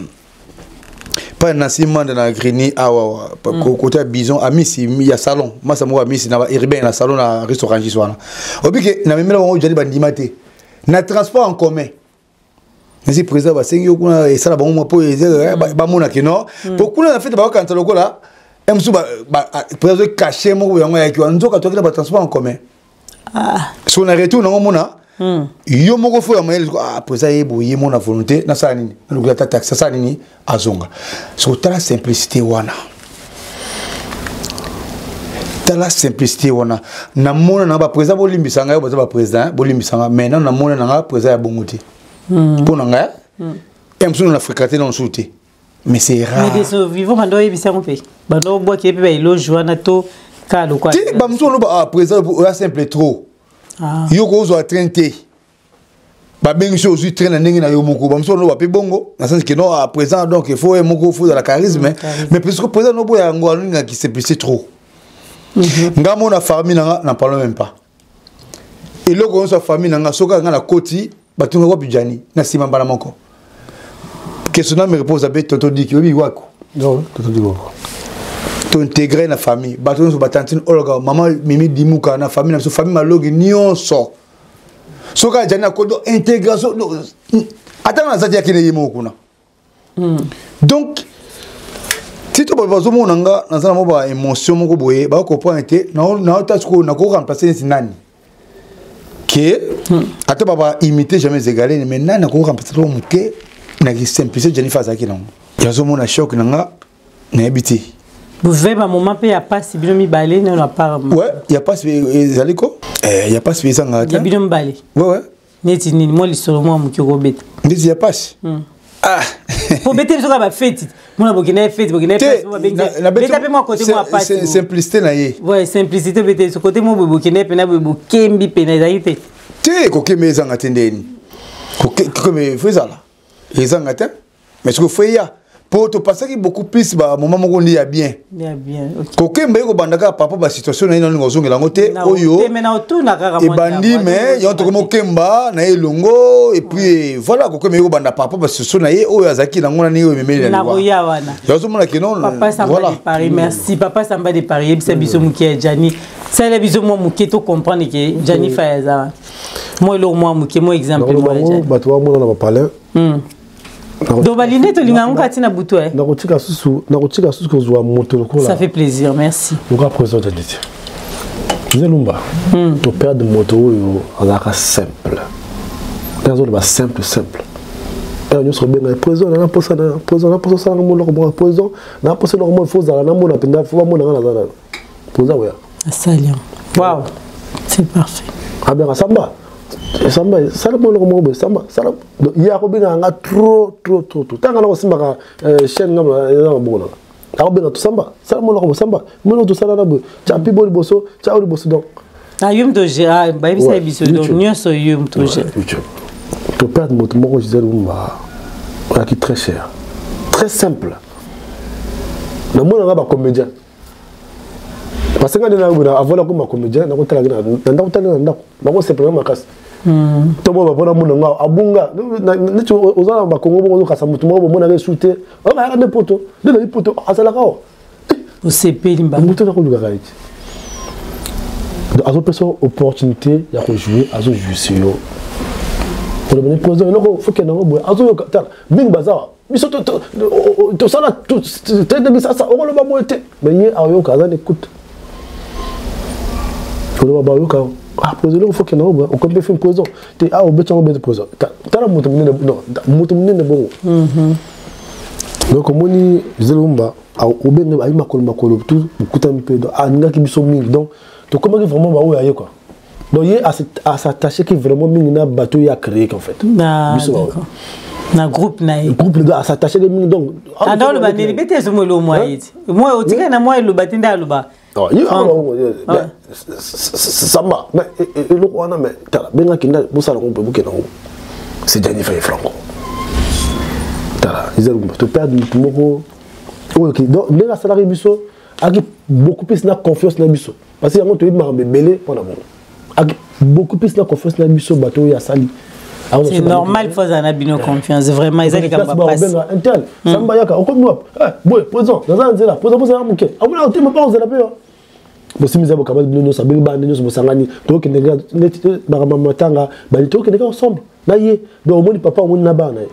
pa na simanda na Grigny awa, côté ya Bison Amisi ya salon masa moko Amisi na baurbain na salon na restaurant gis wana, obike na memela bango jali, bandima te na transport en commun. Nasi président basengi yo kuna esala bango mwa mpo bamonaki no mpo kuna na fete bakokanisa lokola mosusu président azoi cachet moko yango ayaki wana, nzoka toaki na batransport en commun. So na retour nango mona yo moko fo ya mayele, ah, président ye boye, ye mona volonté nasala nini, nalukila ta taxi, asala nini, azonga. So tala simplicité wana, tala simplicité wana. Namona na baprésident, bolimbisa ngai, baza baprésident, bolimbisa ngai, mais nano namona na ngai président ya bongo te. Mpo na ngai ya mosusu na fréquenté na mosusu te, mais c'est rare. Mais de vivant bando oyebisa yango mpe bando obwaki ye mpe baéloge wana to kaka lokwa. Te, bamosusu oloba, ah, président oya simple trop. Yo kozwa train te, babengisi ozwi train na ndenge na yo moko. Bamosusu oloba mpe bongo na sens que non, à présent donc il faut ye moko faut ozala charisme, mais puisque président noboya yango, alingaki simplicité trop. Nga mona famille na nga, n'en parlons même pas, eloko nyonso ya famille na nga, soki nga na koti, batunga wapi Jani, na nsima mbala moko question na me repose abe tonton Diki, oyebi wako. Non, tonton Diki wako. Tointegre na famille bato nyonso, batantine Olga, mama Mimi Dimuka, na famille na biso, famille Malogi nyonso, soki ajani na kodo intégration, ata nga nazati akende ye moko kuna. Donc ti to bato bazomona nga naza na mwa ba émotion moko boye, bakocomprendre te naota sikoyo nakoremplace neti nani ke ata baba imité jamais égalé, mais nani akoremplace to moke na simplicité Jennifer azalaki nango, yazomona choc na nga, nayebi te. Bouve bamoment mpe ya pasi bino mibale nano na part. Ouais, ya pasi ezali ko ya pasi ezanga te. Ya bino mibale. Ouais. Neti nini? Mwa lisolo mwa moke okobeta. Ndeti ya pasi. Ah. Po bete biso kaka bafeti mona bokenda ye feti bokenda ye beta mpe mwa kote mwa pasi simplicité na ye. Ouais, simplicité bete biso kote mwa boye bokenda ye mpena boye bokembi mpena ezalaki te. Te, kokemba ezanga te. Ndeni kokemba fo ezala, ezanga te, mais soki fo eya po topasaki beaucoup plus bamoment moko nde ya bien. Ya bien. Kokemba ye kobanda kaka papa basituation na ye, nalinga ozongela yango te oyo ebandi, mais yango tokomi okemba na ye elongo. Et puis voilà, kokemba ye kobanda papa basituation na ye oyo azalaki nango na ndenge oyo ememeli na liwa wana. Ozomona ke non. Papa Samba de Paris, merci. Papa Samba de Paris, yebisa biso moke ya Jani, salela biso mwa moke to comprendre ke Jani Fay aza mwa eloko mwa moke, mwa exemple. Bato bamona na bapalin. Donc baline tolinga yango kati na butu. Nakotika susu, nakotika susu kozwa moto lokola. Ça fait plaisir, merci. Lokola président Jani te. Nze Lumba, toperdre moto oyo azalaka simple. Nde azoloba simple simple, heure nyonso kobenga président na mposa na président, na mposa osalanga moloko moko président, na mposa eloko moko, fo ozala namona mpenza, fo bamona nga naza nano président oya. Asali yango. Wow, c'est parfait. Abenga Samba, Samba, sala moloko moko boye, Samba, sala. Ye akobengaka nga trop trop trop trop. Ntango na kosimbaka chaîne nga eza maboko nanga, akobenga to Samba, sala moloko boye, Samba, moloko tosala na boye, tya pibo liboso, tya oyo liboso, donc. Ah, yo moto ogéra, bayebisa biso, donc nyonso yo moto ogéra. Toperdre moto moko, Gisele Lumba, oyaki très cher, très simple. Namonanga bacomédien, parce que nga nde na avant nakoma comédien, nakotalaki na ndako, tali na ndako, nakosepela makasi to bo bapona mona nga abunga neti oza na bakongo bongo, ozokasa motu moko bomonaka esu te, okayaka nde poto, nde nayi poto azalaka awa. Osepeli mba. Moto nakolukaka ete azopesa opportunité ya kojouer, azojouise yo, oloba ne président eloko fokende yango boye, azoyoka. Tala mingi baza biso tosala bisasa, okoloba boye te, mais ye ayoka, aza na écoute. Koloba bayoka, ah président, eloko fokende yango boye, okomi mpe film président te, ah obeti yango, obeti président. Tala moto monene, non, moto monene bongo. Donc omoni Gisele Lumba obenge ayi makolo makolo tu okutani mpe alingaki biso mingi, donc tokomaki vraiment baoyo aye quoi. Donc ye as'attaché vraiment mingi na bato oyo acréé en fait. Biso na groupe na ye. Groupe donc as'attaché mingi, donc. Anda oloba nini? Bete ezomo elo mwa ye ti mwa otikali na mwa eloba te, nde aloba. Ye Samba, mais eloko wana, mais tala, bengaki nda bosala ngo mpe bokenda ngo, c'est Jani Faye Franco. Tala eza toperdre motu moko oyo, donc ndenge asalaki biso, aki beaucoup plus na confiance na biso, parce que yango toyebi makambo ebele mpona bongo, aki beaucoup plus na confiance na biso bato oyo asali. C'est normal, faut azala na bino confiance, vraiment eza likambo ya pasi. Intel Samba, yaka, okomi wapi? Boye président, naza na nzela président, bozala moke, amona otema mpa ozala mpe bosimisa, bokaba bino nyonso, abengi bana nyonso, bosangani, tokende neti makambo matanga bali, tokende kaka ensemble na ye. Donc omoni papa, omoni na bana na ye.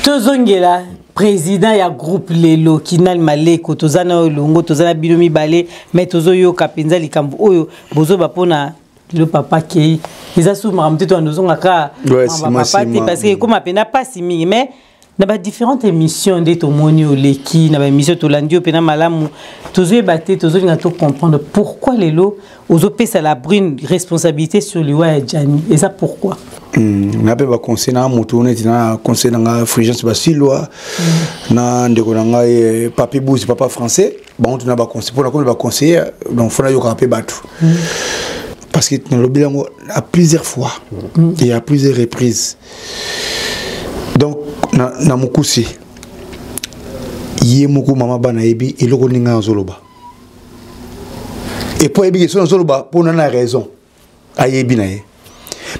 Tozongela président ya groupe lelo, Kinal Maleko. Toza na oyo elongo, toza na bino mibale, mais tozoyoka mpenza likambo oyo bozoba mpona lelo papa kei, eza su makambo te, toyanda ozonga kaka papa te, parce que ekóma mpenza mpasi mingi. Mais na badifférentes émissions nde tomoni oleki na baémission, tolandi yo mpena malamu, tozoyeba te, tozolinga tocomprendre pourquoi lelo ozopesa la brune responsabilité sur liwa ya Jani, eza pourquoi? Na mpe baconseil na motu neti na conseil na nga Frigence Basilwa, na ndeko na ngai Papi Buzi, papa français, bango tuna baconseil mpona komi baconseiller. Donc fo nayokaka mpe bato, parce que nalobi yango à plusieurs fois et à plusieurs reprises. Donc na mokusi ye moko mama bana ayebi eloko ndenge azoloba, et po ayebi ke so nazoloba mpona na raison, ayebi na ye.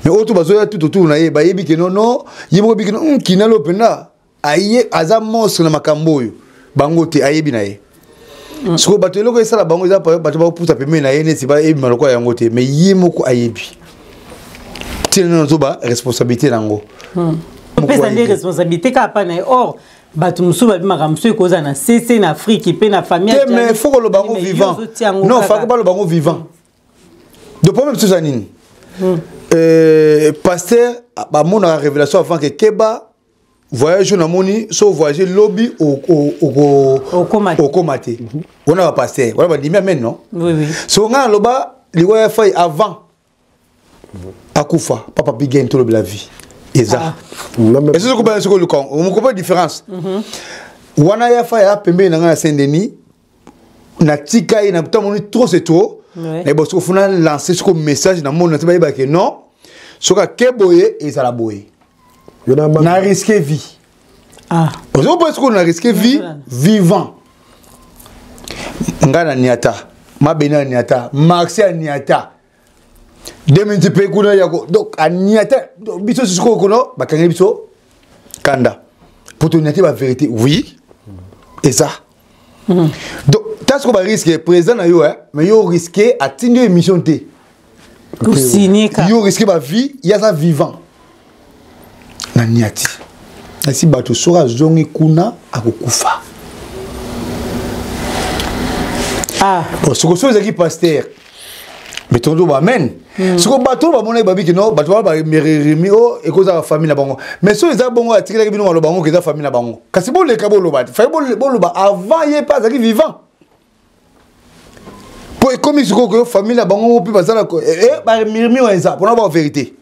Mais oyo to bazoya tout autour na ye, bayebi ke nono ye moko biki no kinalo mpenza aye aza monstre na makambo oyo bango te, ayebi na ye. Sikoyo bato eloko esala bango eza bato bakopusa pembeni na ye neti bayebima lokola yango te, mais ye moko ayebi ntina nano azoba responsabilité nango. Opesa nde responsabilité kaka pa na ye, or bato mosusu babimaka mosusu ekozala na cc na Afrique mpe na famille. Te, mais faut koloba yango vivant, non, fako baloba yango vivant. De problème mosusu ya nini? Pasteur bamonaka révélation avant ke keba voyage oyo namoni so voyage lobi okoma te. Wana bapasteur wana bandimi amen, non? So ngai naloba liwa ya Fai avant akufa, papa Bigen, tolobela vie. Eza ezo soko soko luka omokopa différence wana ya fa ya pembeni na ngai na Saint Denis, natika ye na ntango trop c'est trop. Na boso funa lancer soko message na monde na bayeba ke non, soki ake boye, ezala boye, na risque vie. Ozokopa sikoyo na risque vie vivant. Ngai na niata mabene, ya niata maxi, ya niata 2 minutes mpe kuna yako. Donc aniata biso sikoyo kuna bakangeli biso kanda po toniati bavérité. Oui, eza. Donc ta sikoyo barisque président na yo, mais yo risque atindi yo émission te. Yo risque bavie, ye aza vivant. Na niati nasi bato, soki azongi kuna akokufa. Bon, sikoyo soki ezalaki pasteur, mais tondo ba amen. Sikoyo bato oyo bamonaki babiki no, bato wana bamereremi o ekozala famille na bango. Mais soki eza bongo, atikelaki bino maloba yango ke eza famille na bango, kasi boleka boloba te. Fai boloba avant, ye mpe azalaki vivant, mpo ekomi sikoyo koyo famille na bango mpe bazala bamirmi wana eza mpona ba vérité.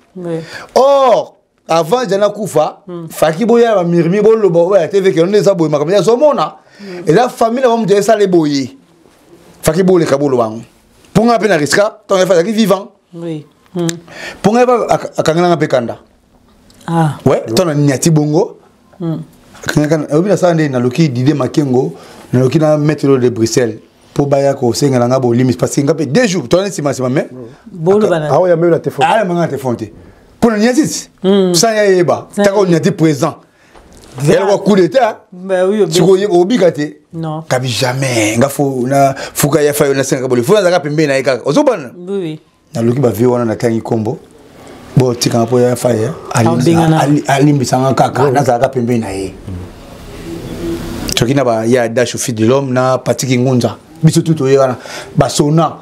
Or avant jana kufa, faki boya bamirmi, boloba oyo ya TV ke nde eza boye, makambo azomona eza famille na bango, moto esala boye. Faki boleka boloba yango, mpo nga mpe na riska ntango efa azalaki vivant, mpo ngai akangelanga mpe kanda. Ouais, ntango na niati bongo, oyebi nasala nde naluki Dide Makengo, naluki na maître de Bruxelles mpo baya kosengela nga bolimbisi, parce que nga mpe 2 jours towana nsima nsima, mais ayamanga na telefone te mpo na niati ti sans ya yeba taka oniati présent eloko coup d'état sikoyo obika te. Kabi jamais nga fo na fuka ya fayo nasengaka boli, fo nazalaka pembeni na ye kaka, ozobana. Naluki bavie wana, natangi nkombo botikanga mpo ya faye alimbisanga kaka, nazalaka pembeni na ye. Soki na baya dash au fils de l'homme na Patiki Ngunza, biso tu toye wana basona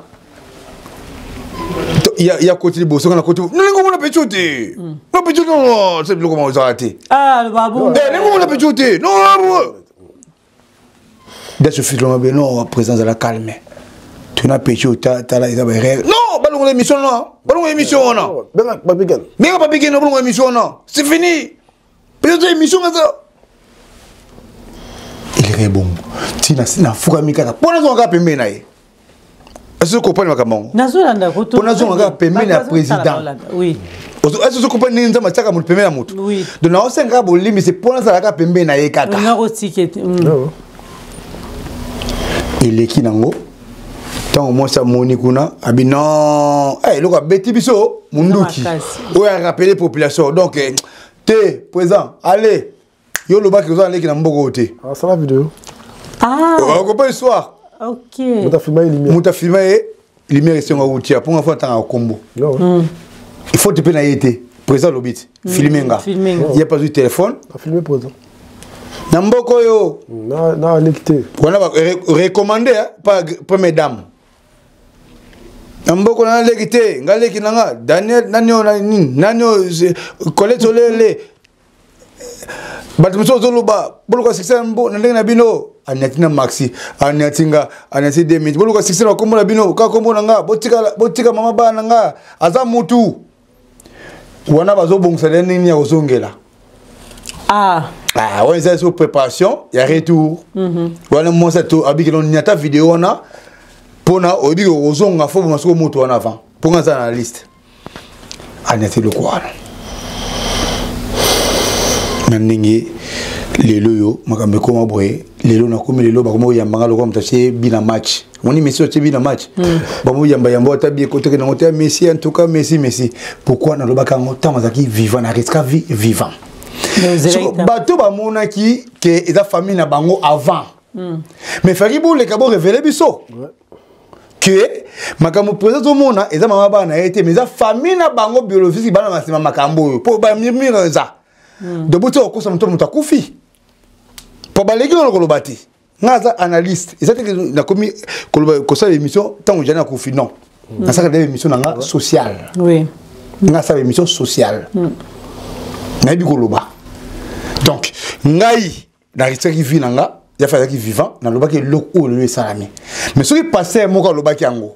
ya koti liboso, nga na koti nalingi omona pecho te, na pecho non, se biloko ma ozala te, nalingi omona pecho te, non. Dash au fils de l'homme, non, président azala calme, tuna pecho, tala eza baerreur, non, balongola émission, non, balongola émission wana, benga papikene, balongola émission wana, c'est fini, peut-être émission ngaza eleka ebongo ntina nafukami kaka mpo nazonga kaka pembeni na ye. Est-ce que comprendre makambo yango? Nazolanda. Mpo nazonga kaka pembeni ya président. Est-ce que comprendre ndenge Nzambe atiaka moto pembeni ya moto? Donc naosenga kaka bolimbisi mpo nazala kaka pembeni na ye kaka. Eleki nango ntango mwasi amoni kuna, abi non, eloko abeti biso munduki oyo arappeler population. Donc te président, allez, yo olobaki oza naleki na mboka oyo te. Asala video. Okopa histoire. Moto afilma ye lumière. Moto afilma ye lumière, esengo awutia mpo nga fo natanga kombo. Il faut te mpe na ye te, président alobi te filme nga, ye mpe azwi téléphone. Afilme président. Na mboka oyo. Na aleki te. Wana recommandé par première dame na mboka na leki te, nga leki na nga Daniel nani oyo na nini nani oyo Colette Olele, bato mosusu ozoloba boluka succès na ndenge na bino. Aniati na maxi, aniati nga, aniati 2 minutes, boluka succès na kombo na bino kaka, kombo na nga botika, botika mama bana na nga aza mutu wana bazobongisa nde nini ya kozongela. Ah, wana eza so préparation ya retour wana. Mwasi to abiki no niata video wana mpona oyebi kozonga, fo boma soko moto wana avant, mpo nga aza na liste. Aniati eloko wana na ndenge lelo oyo makambo ekoma boye. Lelo nakomi, lelo bakoma koyambanga lokola moto atie bina match. Omoni Messi atie bina match, bamoyamba yamba ata bi ekotaki nango te. Messi, en tout cas Messi, Messi, pourquoi nalobaka yango ntango azalaki vivant, na risque vie vivant? Bato bamonaki ke eza famille na bango avant, mais faki boleka borévéler biso ke makambo président ozomona eza mama bana na ye te, mais eza famille na bango biologique, bana na nsima makambo oyo mpo bamurmure eza. Donc boti okosa moto, moto akufi mpo baleki wana koloba te. Nga aza analyste, eza te nakomi koloba kosala émission ntango jani akufi, non. Nasalaka nde émission na nga sociale. Nga asala émission sociale, nayebi koloba. Donc ngai narisquaki vie na nga, yafa azalaki vivant, nalobaki eloko oyo lelo esalami. Mais soki pasteur moko alobaki yango,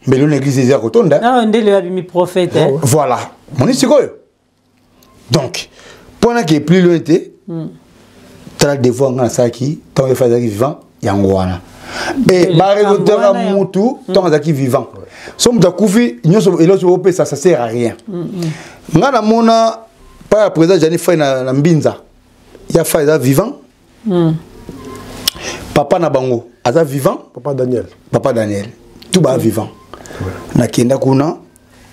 mbelo na église eza kotonda. Ndele abimi prophète. Voilà, moni sikoyo. Donc mpona ke plus loin te, tala devoir nga nasalaki ntango efa azalaki vivant, yango wana. E barekontaka mutu ntango azalaki vivant. So moto akufi, nyonso eloko opesa, ça sert à rien. Nga namona pa ya président Jani Fai na Mbinza, ya Fai aza vivant, papa na bango aza vivant. Papa Daniel. Papa Daniel, tout baa vivant. Nakenda kuna,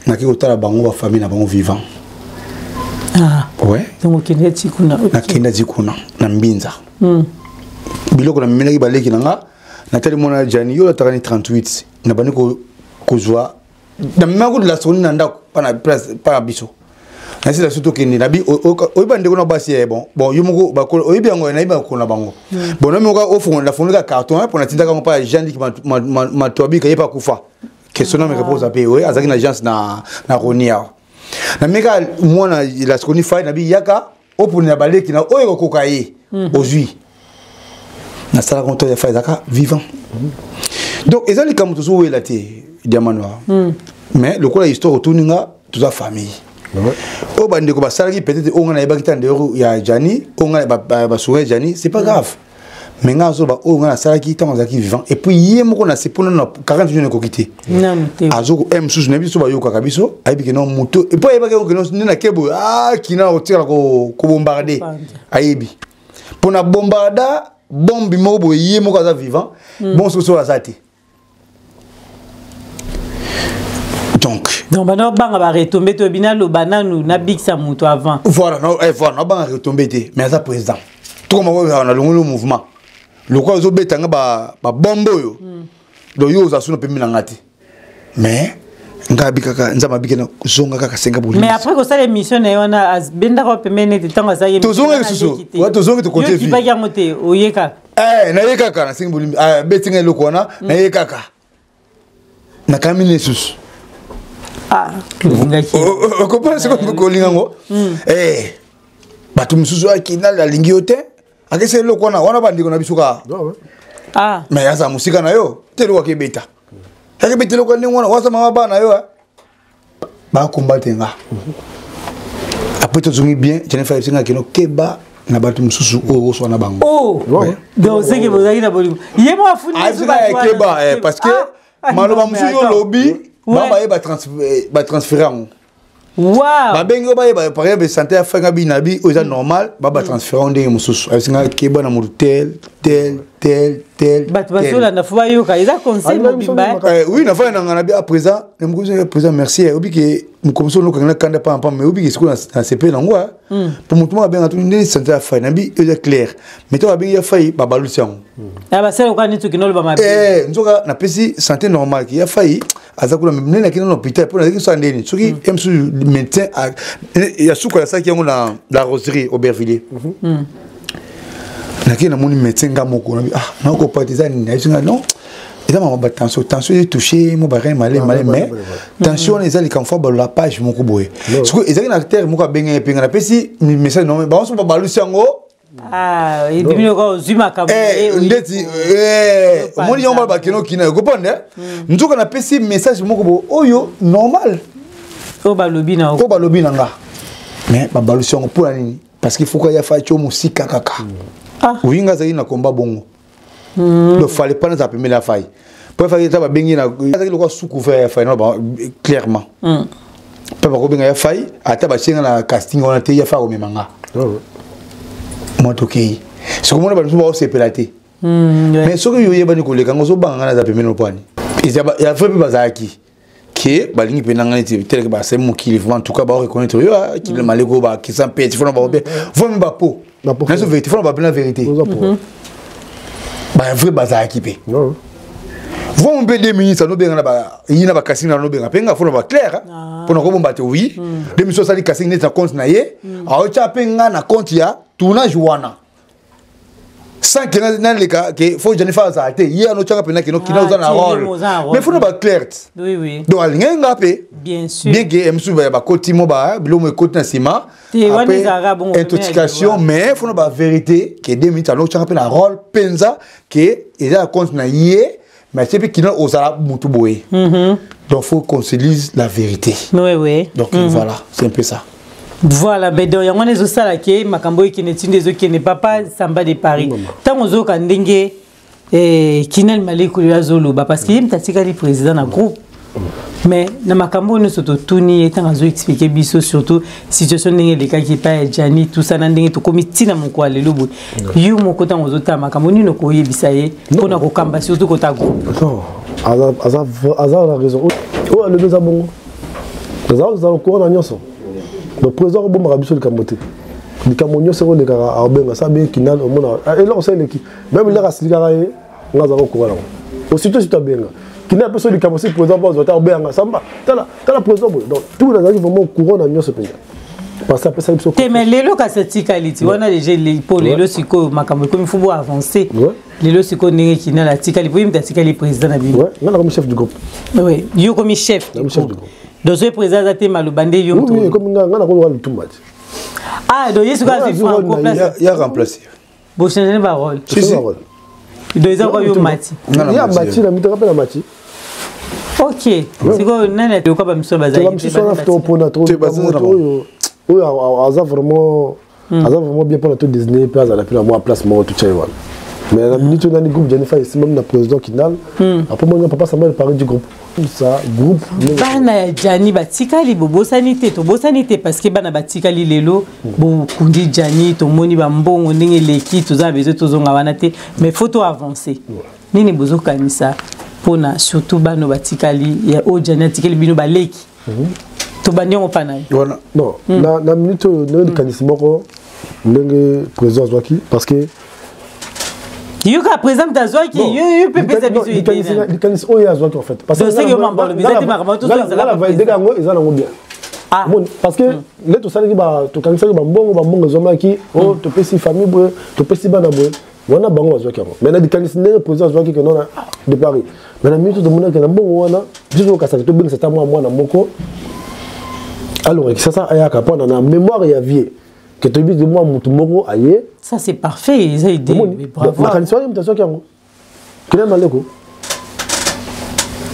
naki kotala bango, bafamille na bango vivant. Ah. Ouais. Donc okende ti kuna? Nakenda ti kuna na Mbinza. Biloko namemelaki baleki na nga, natali mwana Jani, yo olataka ni 38, nabandi kozwa, namemaki kutu lasoni na ndako pana place pa biso. Nasila so tokende nabi, oyebi bandeko na basi ya bon bon, yo moko oyebi yango, nayebi bakolo na bango. Bon, nami moko ofongola, nafongolaka carton mpo natindaka yango mpa ya Jean Lik Matoabika, ye mpe akufa, question na me repose ape oye azalaki na agence na Roni awa. Nameka mwana Lasconi Fai, nabi yaka oponela baleki na oyo ekokoka ye. Ozwi, nasalaka nto ya Fai ezalaka vivant. Donc eza likambo tozowela te, Diamant Noir, mais lokola histoire otuni nga, toza famille oyo bandeko basalaki, peut-être oyo nga nayebaki ta ndeko ya Jani, oyo nga basunga ya Jani, c'est pas grave. Mais nga azoloba oyo nga nasalaki ntango azalaki vivant. Et puis ye moko na sepona na 40 jours ekoki te. Nanu te. Azoko m mosusu nayebi biso, bayokaka biso, ayebi ke no moto epo ayebaki yango keno nde nake boye akina kotikala kobombarde. Ayebi mpo na bombarda bombi moko boye, ye moko aza vivant. Bon, soki soki aza te, donc Donc bana obanga baretombe te, oyebi naloba nanu nabikisa moto avant. Voilà, no, voilà, nabanga retombe te, mais aza président tokoma oyo nalongoli mouvement lokola ozobeta nga babombe oyo. Donc yo oza suna pembe na nga te, mais nga abi kaka Nzambe abiki na zonga kaka senga bolingo. Mais après kosala émission na ye wana, abendaka pembeni nete ntango azalaki. Tozonga lisusu, tozongi, tokontie. Okipaki yango te, oye kaka. Naye kaka nasengi bolimbi, abeti nga eloko wana, naye kaka nakami lisusu. Okomprendre sikoyo kolinga yango, bato mosusu akinal alingi yo te, akesi eloko wana wana, bandeko na biso kaka. Mais aza mosika na yo te, eloko akebeta, akebeta eloko ndenge wana, waza mama bana yo bakombate nga. Après tozongi bien, Jennifer esenga keno keba na bato mosusu oyo oswa na bango. Oh, donc seke bozalaki na bolingo, ye mo afundi. Keba, parce que maloba mosusu yo olobi, babaye batransfere yango. Babengi oyo bayeba, par exemple santé ya franga bi na bi oyo eza normal, ba batransfere yango ndenge mosusu. Ayesinga keba na motu tel tel tel tel. Bato bazolanda, fo bayoka, eza conseil mobimba. Oui, nafandi na nga na bi à présent na présent, merci, obi ke mokomi so olokanga na kanda pamba, mais obi ke sikoyo na sepe nango po motu moko abenga tuni ndeni santé ya Fai, na bi eza clair, mais to babengi ya Fai, babalusi yango. Basala lokola neti okende oloba mabe. Nzoka napesi santé normale ke ya Fai aza kuna, nde nakende na hôpital mpo nazalaki kosala ndeni soki ye mosusu médecin ya suka nasalaki yango na La Roserie Aubervilliers. Nakei, namoni médecin nga moko, nabi ah, nakopa te, eza nini? Ayebisi nga non, eza mama batension, tension etouche mo barein male male, mais tension wana eza likambo fo balola page moko boye. Sikoyo ezalaki na terre moko abengaki epenga, napesi message normal, bango so babalusi yango. Ebimi lokola ozwi makambo. Ndeti omoni yango, bala bakende okina okopande, nzoka napesi message moko boye oyo normal. Oyo balobi na oyo balobi na nga, mais babalusi yango mpona nini? Parce qu'il faut kaya fa tio mosika kaka. Oyi nga azalaki na komba bongo, donc fallait pas nazala pembeni ya Fai, po Fai ata babengi na azalaki lokola sous couvert ya Fai clairement, mpe bakobenga ya Fai, ata batie nga na casting wana te, ya Fai akomema nga mwa tokei. Soki omona bato mosusu baosepela te, mais soki yo oyebani koleka ngo, ozobanga nga naza pembeni opwani ya vrai, mpe bazalaki ke balingi mpe nanga neti teleke basali mokili vraiment. En tout cas baoreconnaître yo kile maleko bakisa mpe ti fona baobe vomi bapo naso vérité, fona babena vérité, bavrai bazalaki mpe vomi mpe 2 minutes anobenga na yi na bacasting na anobenga mpe nga fona baclaire mpona kobomba te. Oui, 2 minutes osali casting neti na compte na ye, aotya mpe nga na compte ya tournage wana sans ke naleka ke fo Jennifer azala te, ye anotyaka mpena keno kina oza na rôle, mais fona baclaire te. Donc alingaki nga mpe bien ke mosusu bakoti mo biloko ekoti na nsima intoxication, mais fona bavérité ke 2 minutes anotyaka mpe na rôle mpenza ke eza ya compte na ye, mais atie mpe kina ozala mutu boye. Donc faut qu'on se dise la vérité. Oui. Donc voilà, c'est un peu ça. Voilà, mais donc yango wana ezosala ke makambo ekende ti nde ezokende. Papa Samba de Paris, ntango ozoyoka ndenge Kinal Malekoli azoloba, parce que ye moto atikali président na groupe, mais na makambo oyo nyonso totuni ye, ntango azoexpliquer biso surtout situation ndenge elekaki epai ya Jani, tout ça, na ndenge tokomi ntina moko ya lelo boye, yo moko ntango ozotala makambo nini okoyebisa ye mpona kokamba surtout kota groupe? Non, aza na raison. Oyo alobi eza bongo, aza courant na nyonso. Donc président akobomaka biso likambo te. Likambo nyonso ekolekaka, akobenga sa abengi Kinal. Omona eloko so eleki, même lere asilikaka ye, nga azaka courant nango. Aussitôt surtout abenga Kinal, ape so likambo si président mpo azwa te, akobenganga: "Samba, tala, tala président boye." Donc tout, nazalaki vraiment courant na nyonso mpenza, parce que apesaki biso. Te, mais lelo kasi atikali ti wana déjà, mpo lelo sikoyo makambo ekomi fo bo avance. Lelo sikoyo ndenge Kinal atikali, po ye moto atikali président na bino. Nga nakomi chef du groupe. Oui, yo komi chef. Nakomi chef du groupe. Donc soki président aza te, maloba nde yo? Oui, komi nga nakomi lutumba ti. Ah, donc ye sikoyo azwi Franco place. Ya remplacé. Bochange barôle. Si, si. Donc eza kwa yo mati. Ya mati na mitaka mpe na mati. Ok, sikoyo nani atoyoka? Bamiso bazali. Bamisusu wana topona moto oyo aza vraiment bien mpona todésigner mpe azala mpe na mwa place moko totya ye wana. Mais na minute oyo nani, groupe Jennifer esimami na président Kinal. Après moi, papa Samba Paris du groupe, ça groupe. Bana ya Jani batikali, bobosani te, tobosani te, parce que bana batikali lelo. Bokundi Jani, tomoni bambongo ndenge eleki, toza na besoin tozonga wana te, mais faut to avancer. Nini bozokanisa mpona surtout bana batikali ya oyo Jani atikali bino baleki? Tobandi yango mpa na ye. Wana. Non, na minute oyo, ndenge likanisi moko ndenge président azwaki, parce que Yoka, président moto azwaki, yo mpe pesa biso. Likanisi oyo azwaki en fait, parce que validé yango, eza nango bien, parce que nde tosalaki, tokangisaki bambongo, bambongo ezwamaki o topesi famille boye, topesi bana boye wana, bango bazwaki yango. Mais na likanisi ndenge président azwaki ke nona de Paris, mais na minute tomonaki na mbongo wana, biso tokasaki tobengisa ata mwa mwana moko alongaki sasa, ayaka mpona na mémoire ya vie ke toyebi mwa motu moko aye. Ça, c'est parfait, eza idée. Bravo. Makanisi wana, moto azwaki yango kina maleko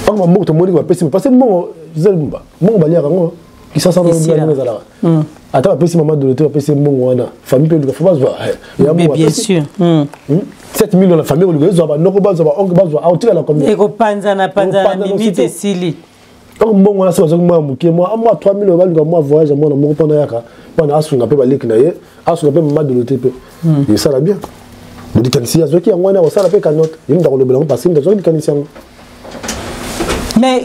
oko bambongo tomoni bapesi, parce que mbongo eza mbongo, baliaka yango. Kisasa ezalaka ata bapesi mama dolo te, bapesi mbongo wana, famille mpe eluka fo bazwa. Bien sûr. 7 millions na famille oluka ezwa, banoko bazwa, baoncle bazwa, aotikala combien? Ekopanzana panzana, limite esili. Donc mbongo wana, so bazwaki mwa moke, mwa 3 millions, baluka mwa voyage ya mwana moko mpona yaka, mpona asunga mpe baleki na ye, asunga mpe mama dolo te, mpe esala bien. Likanisi azwaki yango wana, akosala mpe cagnotte. Ye mutu akolobela yango, parce que mutu azwaki likanisi yango. Mais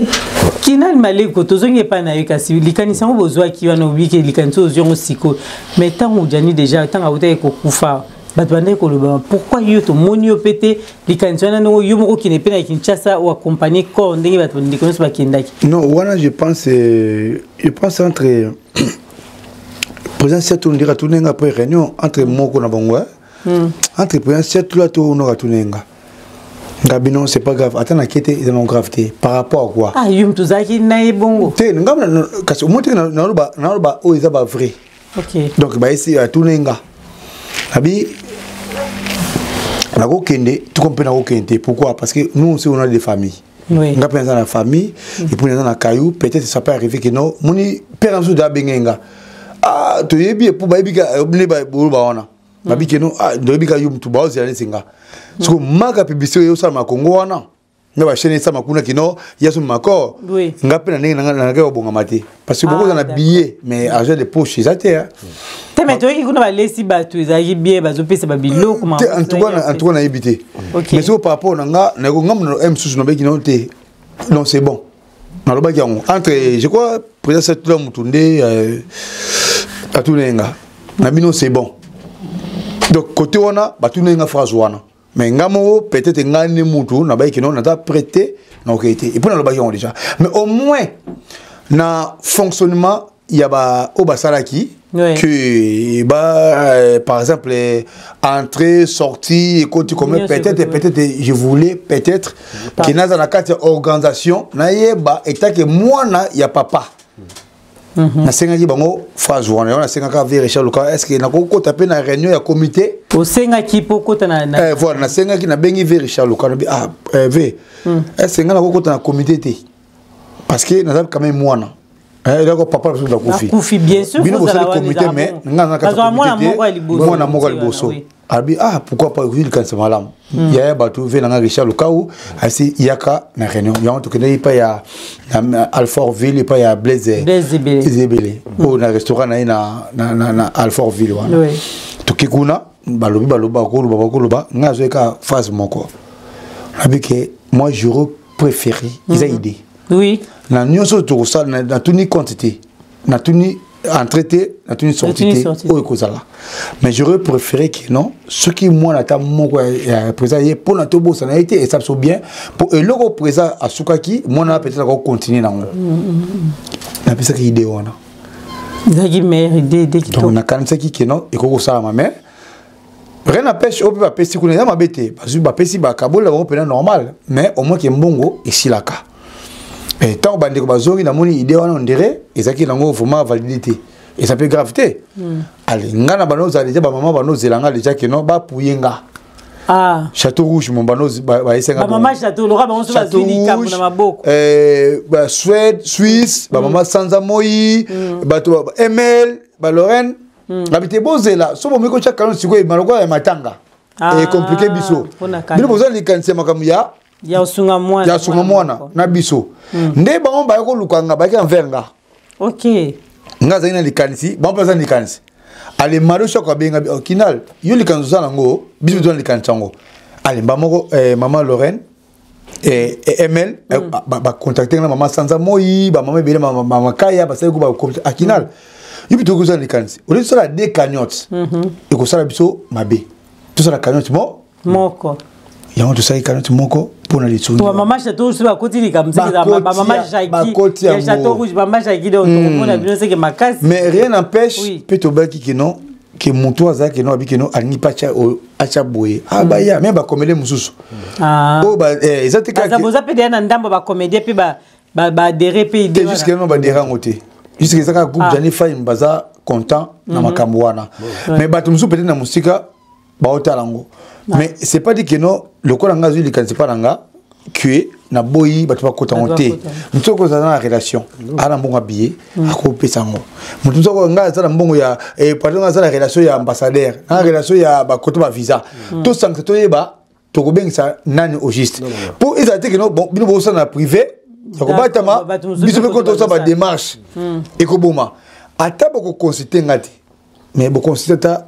Kinal Maleko, tozongi epai na ye, kasi likanisi yango bozwaki wana, obiki likanisi oyo ozwi yango sikoyo, mais ntango ojani déjà, ntango autaki kokufa, bato bandaki koloba: "Pourquoi yo tomoni yo mpe te likanisi wana, ndenge yo moko okende mpe na Kinshasa oaccompagner corps ndenge bato ndeko nyonso bakendaki?" Non, wana je pense entre président Setu ndika tunenga après réunion entre moko na bango, entre président Setu la to onoka tunenga nga bino, c'est pas grave, ata nakei te, eza non grave te. Par rapport à quoi? Ah, yo moto ozalaki na ye bongo? Te, nga kasi omoi teke naloba oyo eza bavrai. Donc bayesi atunenga abi nakokende tuko mpe nakokende te. Pourquoi? Parce que nous aussi, on a des familles. Nga mpe naza na famille et puis naza na caillou. Peut-être ça peut arriver que non, moni père mosusu da abenge nga: "Ah, toyebi epo bayebi ka nde boloba wana." Babi ke no, ah, toyebi ka yo mutu baozela neti nga. Siko maka publicité oyo osalama Kongo wana na bachaîne esama kuna, kino ya so makor. Nga mpe na ndenge nangaki kobongama te, parce que bokoza na billet, mais argent de poche eza te. Te, mais toyoki kuna balesi bato, ezalaki bien, bazopesa babiloko. En tout cas nayebi te, mais siko par rapport na nga, nga mosusu nabeki nano te. Non, c'est bon, nalobaki yango entre, je crois, président Satula mutu nde atuna nga na bino, c'est bon. Donc côté wana batuna nga phrase wana, mais nga moko peut-être nga nde mutu nabayiki no naza prêté na okei te. Et puis nalobaki yango déjà, mais au moins na fonctionnement ya ba oyo basalaki que ba par exemple entrée sortie ekoti combien, peut-être je voulais peut-être ke naza na kati ya organisation, nayeba etake mwana ya papa. Nasengaki bango phrase wana, yango nasengaka ve Richard Luka: est ce que nakokota mpe na réunion ya comité? Osengaki mpo okota na? Voilà, nasengaki, nabengi ve Richard Luka, nabi: "Ah, ve, est ce que ngai nakokota na comité te? Parce que naza quand même mwana." Eloko papa biso akufi. Akufi, bien sûr. Bino bosali comité, mais nga na kati mwana moko ya liboso. Mwana moko ya liboso. Abi ah, pourquoi pas ozwi likanisa malamu. Yaya bato ve nanga Richard Lukau asi yaka na réunion yango, tokendaki epai ya Alfortville, epai ya Blaise Ezebele oyo na restaurant na ye na Alfortville wana. Toke kuna, balobi, balobi, bakoloba, bakoloba. Ngai azwaki kaka phase moko, nabi ke moi j'aurais préféré, eza idée na nyonso tokosala, natuni compte te, natuni entrée te, natuni sortie te oyo ekozala, mais j'aurais préféré que non, soki mwana ata moko ya président ye, mpona tobosana ye te, esa biso bien, mpo eloko président asukaki, mwana peut-être akocontinue nango. Napesaki idée wana. Ezalaki meilleure idée, idée. Donc nakanisaki ke non, ekoki kosalama, mais rien n'empêche oyo mpe bapesi kuna eza mabe te. Bazwi, bapesi, bakabolela bango mpena normal, mais au moins ke mbongo esilaka. Ntango bandeko bazongi, namoni idée wana, on dirait ezalaki nango vraiment validé te. Eza mpe grave te. Ale nga na bano ozala déjà, bamama banozela nga déjà ke non, bapuye nga. Ah. Château Rouge mo bano bayesenga. Bamama Château loka bango so bazwi likambo na maboko. Suède, Suisse, bamama Sanza Moi, bato ML, balorraine, babi te bozela so bomoki kotya kano sikoyo lokola ya matanga ecompliquer biso. Bino boza likanisi ya makambo ya ya osunga mwana. Ya sunga mwana na biso nde bango baye koluka nga, bayaki envers nga. Nga azali na likanisi, bango mpe aza na likanisi. Ale Mario Shako abenga kinal yo likanisi oza nango, biso toza na likanisi yango. Alemba moko, mama Lorraine, ML, bacontacte nga na mama Sanza Moi, bamama ebele, mamakaya basali ko akinal yo mpe tokoki kozala likanisi olie, tosala deux cagnottes, ekosala biso mabe, tosala cagnotte mo moko. Yango tosali cagnotte moko mpona lisungi. Mama Château Rouge bakoti likambo, bamama Jackie ya Château Rouge, mama Jackie, donc tokomona bino seke makasi. Mais rien n'empêche mpe tobaki kino ke motu azalaki no abi kino alingi mpe atya boye, abaya me bakomele mosusu oyo eza te. Boza mpe deya na ndambo bacomédien mpe baadhérer mpe idée? Jusque no baadhérer yango te, jusque eza kaka groupe Jani Fine baza content na makambo wana, mais bato mosusu peut-être na mosika baotala yango. Mais c'est pas dit que non, lokola nga azwi likanisi mpa na nga que naboyi bato bakota yango te. Motu soki ozala na relation, aza na mbongo ya billet, akopesa yango. Motu soki ngai aza na mbongo ya, pardon, ngai aza na relation ya ambassadeur, na relation ya bakoto bavisa, tosangisa, toyeba tokobengisa nani au juste, mpo ezala te keno bon, bino bosala na privé ya kobatama, biso mpe ko tosala badémarche ekoboma. Ata bokoconsulte nga te, mais boconsulte ata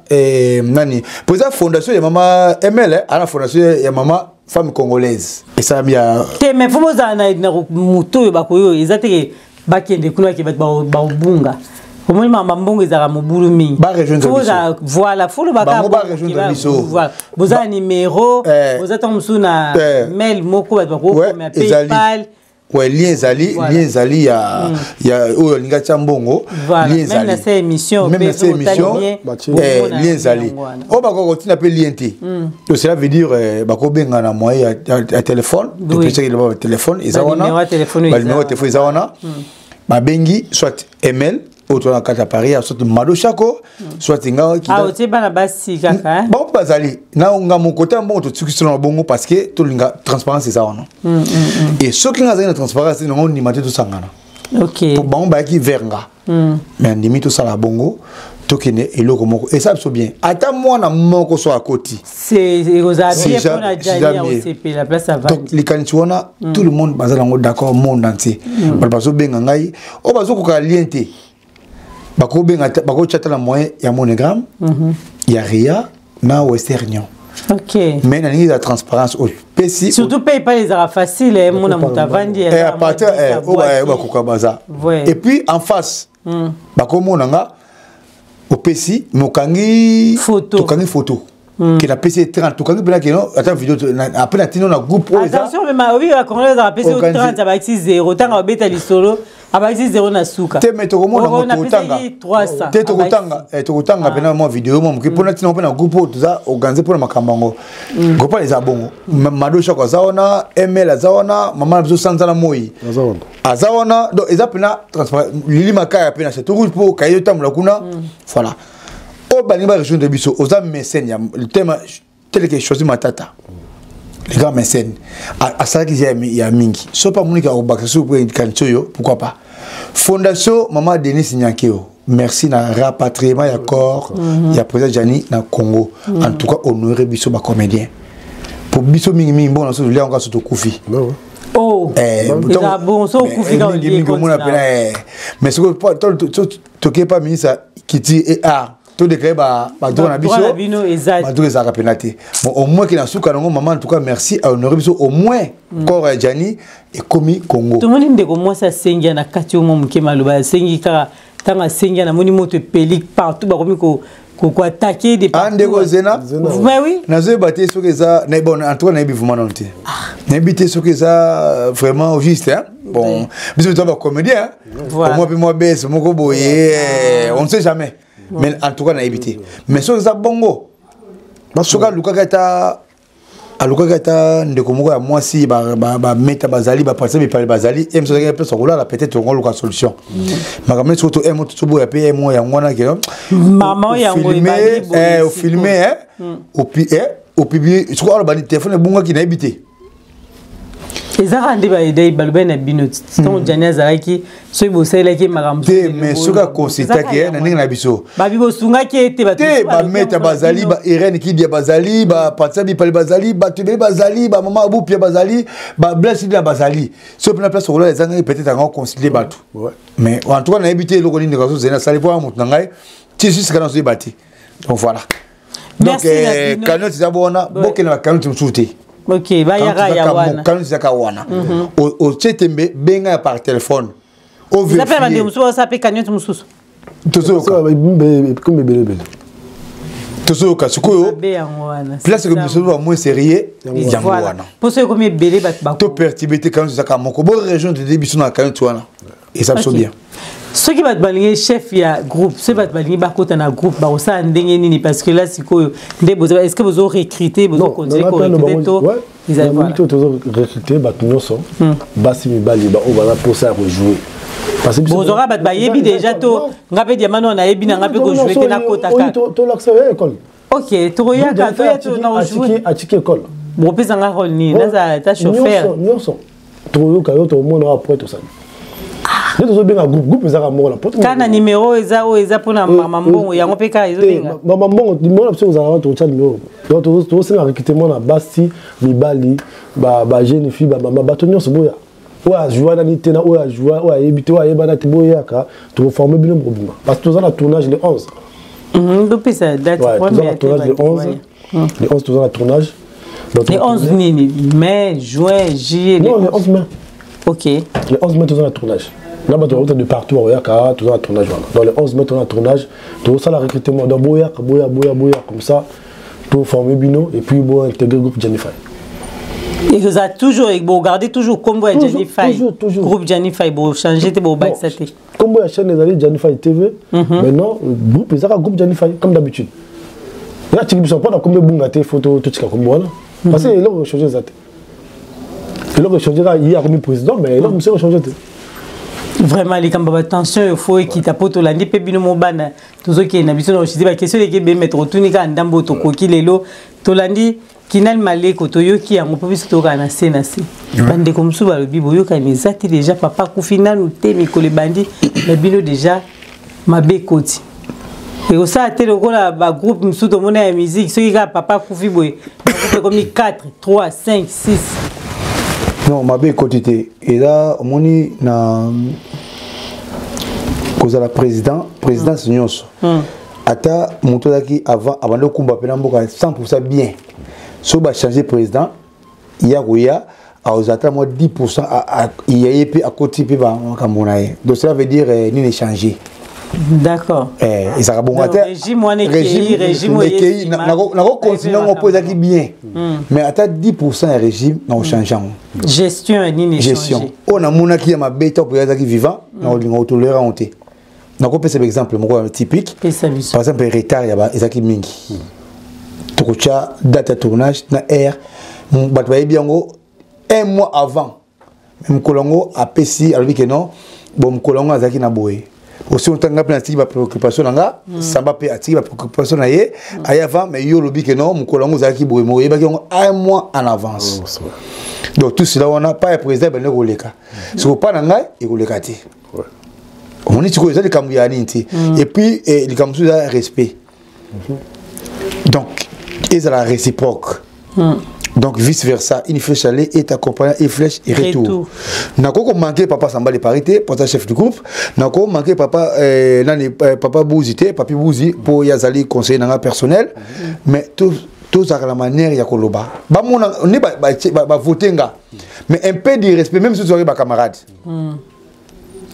nani, po eza fondation ya mama ML, ana fondation ya mama femme congolaise esalami ya Te, mais fo bozala na moto oyo bakoyo, eza teke bakende kuna ke bato baobunga. Omoni mama, mbongo ezalaka mobulu mingi. Voilà, fo lobaka. Boza na numéro, boza ntango mosusu na mail moko bato bakokoma, PayPal? Ouais, lien ezali, lien ezali ya oyo alingi atia mbongo. Lien ezali même na émission. Même na émission, lien ezali oyo bakoka kotina mpe lien te. Donc cela veut dire bakobenga na moyen ya téléphone, topesaki loba téléphone eza wana, banuméro ya téléphone eza wana. Babengi soit ML oyo toza na kati ya Paris, soit Mado Chako, soit nga. Otie bana basi kaka? Bango mpe bazali na nga moko te. Mbongo totikisi na bongo parce que tolinga transparence eza wana. Et soki nga azali na transparence nango, ndima te tosangana po bango bayaki vers nga, mais andimi tosala bongo, tokende eloko moko esa biso bien. Ata mwana moko so akoti, donc likanisi wana, tout le monde baza nango d'accord, monde entier. Bato bazobenga ngai oyo bazokoka lien te, bakobenga, bakotya ata na moyen ya MoneyGram, ya Ria na Western Union. Mais nalingi eza transparence opesi. Surtout PayPal ezalaka facile, mona moto avandi. À partir oyo bakoka baza, et puis en face bakomona nga opesi, mokangi tokangi photo ke napesi ye 30, tokangi mpena keno ata video après natindi na groupe oyo. Attention, mais obi bakongolais ezalaka apesi yo 30, abakisi 0. Ntango babeta lisolo, abakisi 0 na suka. Te, mais tokomona ngo, tokotanga te, tokotanga, tokotanga mpena mwa video mwa moke mpona ntina mpe na groupe oyo toza organise mpona makambo yango. Groupe wana eza bongo, Mado Shako aza wana, ML aza wana, mama na biso Sanza na Moi aza wana. Donc eza mpena transparent. Lili Makaya mpe na Château Rouge mpo kaye otambola kuna. Voilà, oyo balingi barejoindre biso, oza mécène ya tema tel que Choisi Matata. Le grand mécène asalaki ya mingi. So pa moniki akobakisa soki mpo kanisi oyo, pourquoi pas. Fondation Mama Denis Nyankeo, merci na rapatriement ya corps ya président Gianni na Congo. En tout cas, honoré biso bacomédien, po biso mingimingi mbongo na biso tolia yango, so tokufi. Oh, eza bon so okufi kaka. Mingi omona mpena, mais soki tokei pa ministre culture et art, todéclare badroit na biso, badroit ezalaka mpena te. Bon, au moins ke na suka nango, mama, en tout cas merci, ahonore biso. Au moins corps ya Gianni ekomi Congo. Tomoni ndeko mwasi asengi na kati oyo mwa moke maloba asengi kaka. Ntango asengi, namoni moto epeli partout, bakomi koattaquer de Ah, ndeko Zena. Mais oui. Nazoyeba te soki eza, bon, en tout cas nayebi vraiment nano te, nayebi te soki eza vraiment juste, hein? Bon, biso toza bacomédien, omoi mpe mwa bese moko boye, on ne sait jamais, mais en tout cas nayebi te. Mais soki eza bongo, soki alukaki, ata alukaki ata ndeko moko ya mwasi, bameta bazali, bapartisa mipale bazali, ye mosu azalaki place kolala, peut-être ongo oluka solution. Makambo neti soki to mo toboya mpe mo yango wana ke mama yango. Ofilme, opublie, soki aloba ni telefone ebungaki, nayebi te. Eza kaka nde baedai balobaki na bino ntango Gianni azalaki, soki bosalelaki makambo. Te, mais soki aconsultaki na ndenge na biso. Babi bosungaki ye te. Te, bameta bazali, ba Irene Kidia bazali, bapatisa bipale bazali, bato ebele bazali, bamama Abupia bazali, bablesida bazali. Soki mpena place kolala ezangaki, peut-être anga consulte bato. Mais en tout cas nayebi te eloko nini ndeko azozali asali mpo moto na ngai ti jusqu'à nazoyeba te. Donc voilà, donc cagnotte eza bona, bokende bacagnotte mosusu te. Ok, bayaka ya wana. Cagnotte ezaka wana. Otie tembe, benga ya par téléphone. Eza mpe na bandeko mosusu basala mpe cagnotte mosusu. Tozoyoka. Comme ebele ebele. Tozoyoka sikoyo place ke biso ba moins sérieux yango wana. Mposo ekomi ebele, bato. To perturbe te. Cagnotte ezaka moko, bo rejoindre te biso na cagnotte wana, eza biso bien. Soki bato balingi chef ya groupe, soki bato balingi bakota na groupe, bakosala ndenge nini? Parce que là sikoyo nde boza, est ce que bozo recruter, bozo continuer korecruter to? Ezali tozo recruter bato nyonso, basi, mibali, baoyo baza mposa ya kojouer. Bozwaka bato bayebi déjà to nga mpe diamant oyo nayebi na nga mpe kojouer te, nakota kaka? Tolakisa yo école. Ok, tokoyaka, toya na kojouer. Atiki école. Bopesanga rôle nini? Naza ta chauffeur? Nyonso tokoyoka yo, tokomona après, tosali nde tozobenga groupe. Groupe ezaka moko na kaka na numéro eza oyo eza mpona mama mbongo yango mpe kaka ezobenga. Mama mbongo, numéro na biso kozala wana, tokotya numéro. Donc tozosenga recrutement na basi, mibali, bajeune fille, bamama, bato nyonso boya. Oyo ajoua nani te na oyo ajoua, oyo ayebi te, oyo ayebana te, boyaka, tokoforme bino mokobima, parce que toza na tournage le 11. Topesa date. Toza na tournage le 11. Le 11 toza na tournage. Le 11 nini? Mai, juin, juillet? Non, le 11 mai. Ok. Le 11 mai toza na tournage na bato bauta de partout, bakoyaka. Toza na tournage wana. Donc le 11 mai toza na tournage, tozosala recrutement. Donc boyaka, boya, boya, boya, comme ça toforme bino et puis bo intégrer groupe Jennifer. Et vous avez toujours, vous gardez toujours kombo ya Jenny Fay? Toujours, toujours. Groupe Jenny Fay, vous changez, vous bakisa te? Kombo ya chaîne ezali Jenny Fay TV. Maintenant groupe ezaka groupe Jenny Fay comme d'habitude. Ya tiki biso mpona kombo ebunga te, faut totika kombo wana, parce que eloko echange eza te. Eloko echange kaka ye akomi président, mais eloko mosusu echange te. Vraiment, likambo ya batension il faut ekita, mpo tolandi mpe bino mobana. Tozokende na biso na oshidi, baquestion eleki ebele, mais tokotuni kaka ndambo oyo tokoki lelo. Tolandi Kinal Maleko, toyoki yango mpo biso tokokaka na se na se. Bandeko mosusu balobi boyokani eza te. Déjà papa akufi nanu te, mikolo ebandi na bino déjà mabe ekoti. Ekosala te lokola bagroupe mosusu tomona ya musique, soki kaka papa akufi boye, bagroupe ekomi 4, 3, 5, 6. Non, mabe ekoti te. Eza omoni na kozala président, présidence nyonso, ata moto azalaki avant, abandi okumba mpena mboka 100 bien, soki bachange président ya koya, akozala ata mwa 10 ya ye mpe akoti mpe makambo na ye. Donc cela veut dire nini échanger. Ezalaka bongo. Ata régime ekei, nakocontinue yango mpo ezalaki bien, mais ata 10 ya régime nakochange yango. Gestion nini? Gestion oyo namonaki ya mabe ntango azalaki vivant, nakolinga kotolera yango te. Nakopesa exemple moko typique. Par exemple, retard ya ezalaki mingi. Tokotya date ya tournage na aire, bato bayebi yango un mois avant, mais mokolo yango apesi, alobi ke non, bon, mokolo yango azalaki na boye. Aussi longtemps nga mpe natiki bapréoccupation na nga, Samba mpe atiki bapréoccupation na ye, aye avant. Mais yo olobi ke non, mokolo yango ozalaki boye, mo oyebaki yango un mois en avance. Donc tout cela wana, pa ya président ebandi koleka, siko pa na ngai ekoleka te. Omoni sikoyo eza likambo ya nini te. Et puis likambo mosusu eza respect. Donc ezala réciproque, donc vice versa, une flèche aller est accompagnée une flèche et retour. Retour. Nako manquer papa Samba de Paris te, porta chef du groupe. Nako manquer papa nani, papa Bouzi te, papi Bouzi, po yazali conseiller nanga personnel. Mais tout tozalaka la manière ya koloba, bamona nde bavote nga, mais un peu de respect, même si tozalaki bacamarade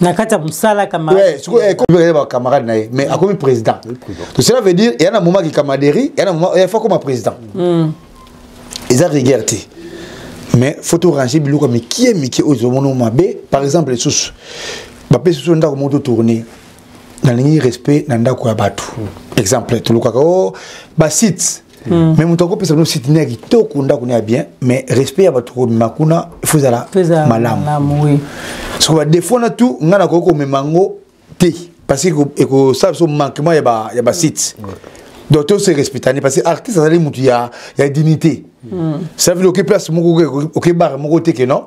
Na kati ya mosala, camarade. Ouais, sikoyo komi bacamarade na ye, mais akomi président. Donc cela veut dire eya na moment ki camaraderie, eya na moment il faut koma président. Eza rigueur te, mais faut toranger biloko ya mike mike oyo ezomona mabe. Par exemple, lisusu bapesi biso ndako moko, totourne, nalingi respect na ndako ya bato. Exemple, tolukaka o basite, mais moto akopesa bino site ne ya kitoko, ndako ne ya bien, mais respect ya bato kobima kuna, il faut ezala Ezala malamu. Malamu, oui. Soki badefo na tu, ngai nakoki komema yango te, parce que ekosala biso manquement ya basite. Donc to se respectani, parce que artiste azali motu ya dignité. Ça veut dire oke place moko, oke bar moko te ke non,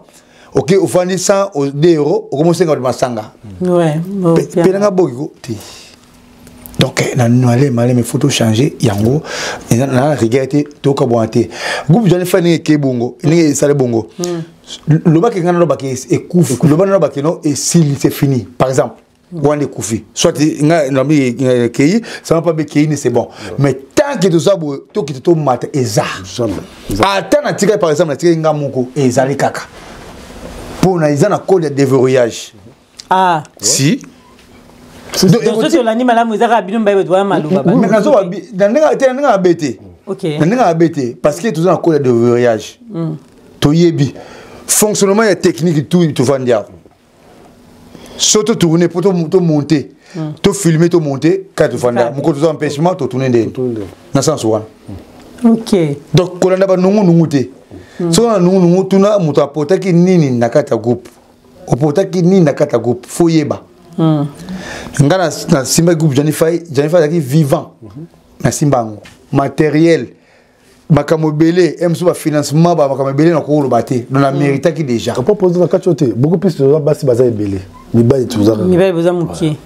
oke ofandi 102 euro, okomosenga bato masanga. Ouais. Mpe nanga boki ko te. Donc na maleme maleme, faut tochanger yango. Eza na rigueur te, tokabwana te. Groupe Jani Fa, ndenge eke bongo, ndenge esali bongo, lobaki ngai nalobaki ekufi, loba nalobaki no esili, c'est fini. Par exemple wana ekufi, soit ngai nalobi ekei, sama pa bekei ni, c'est bon. Mais tant que toza boye, tokita tomata, eza Jamais. ata natikali, par exemple natikali nga moko, ezali kaka mpona eza na code ya déverrouillage. Ah. Si. Donc soki olandi malamu, eza kaka bino mbaye bato wana maloba. Mais nazoba na ndenge te, na ndenge mabe te. Na ndenge mabe te, parce que toza na code ya déverrouillage, toyebi fonctionnement ya technique tout. Tovandi awa, so totourne mpo tomonte, tofilme, tomonte kaka, tovandi awa, mokolo toza empêchement, totourne ndeni na sens wana. Donc kolanda banungunungu te. Soki na nungunungu, tuna moto apotaki nini na kati ya groupe, opotaki nini na kati ya groupe, faut yeba. Nga nasimbaki groupe Jani Fai, Jani Fai azalaki vivant, nasimba yango, matériel, makambo ebele, e mosusu bafinancement, bamakambo ebele na kokoloba te. Donc na méritaki déjà. Propose na kati oyo te, beaucoup plus toza basi, baza ebele, mibali toza kaka. Mibali boza moke.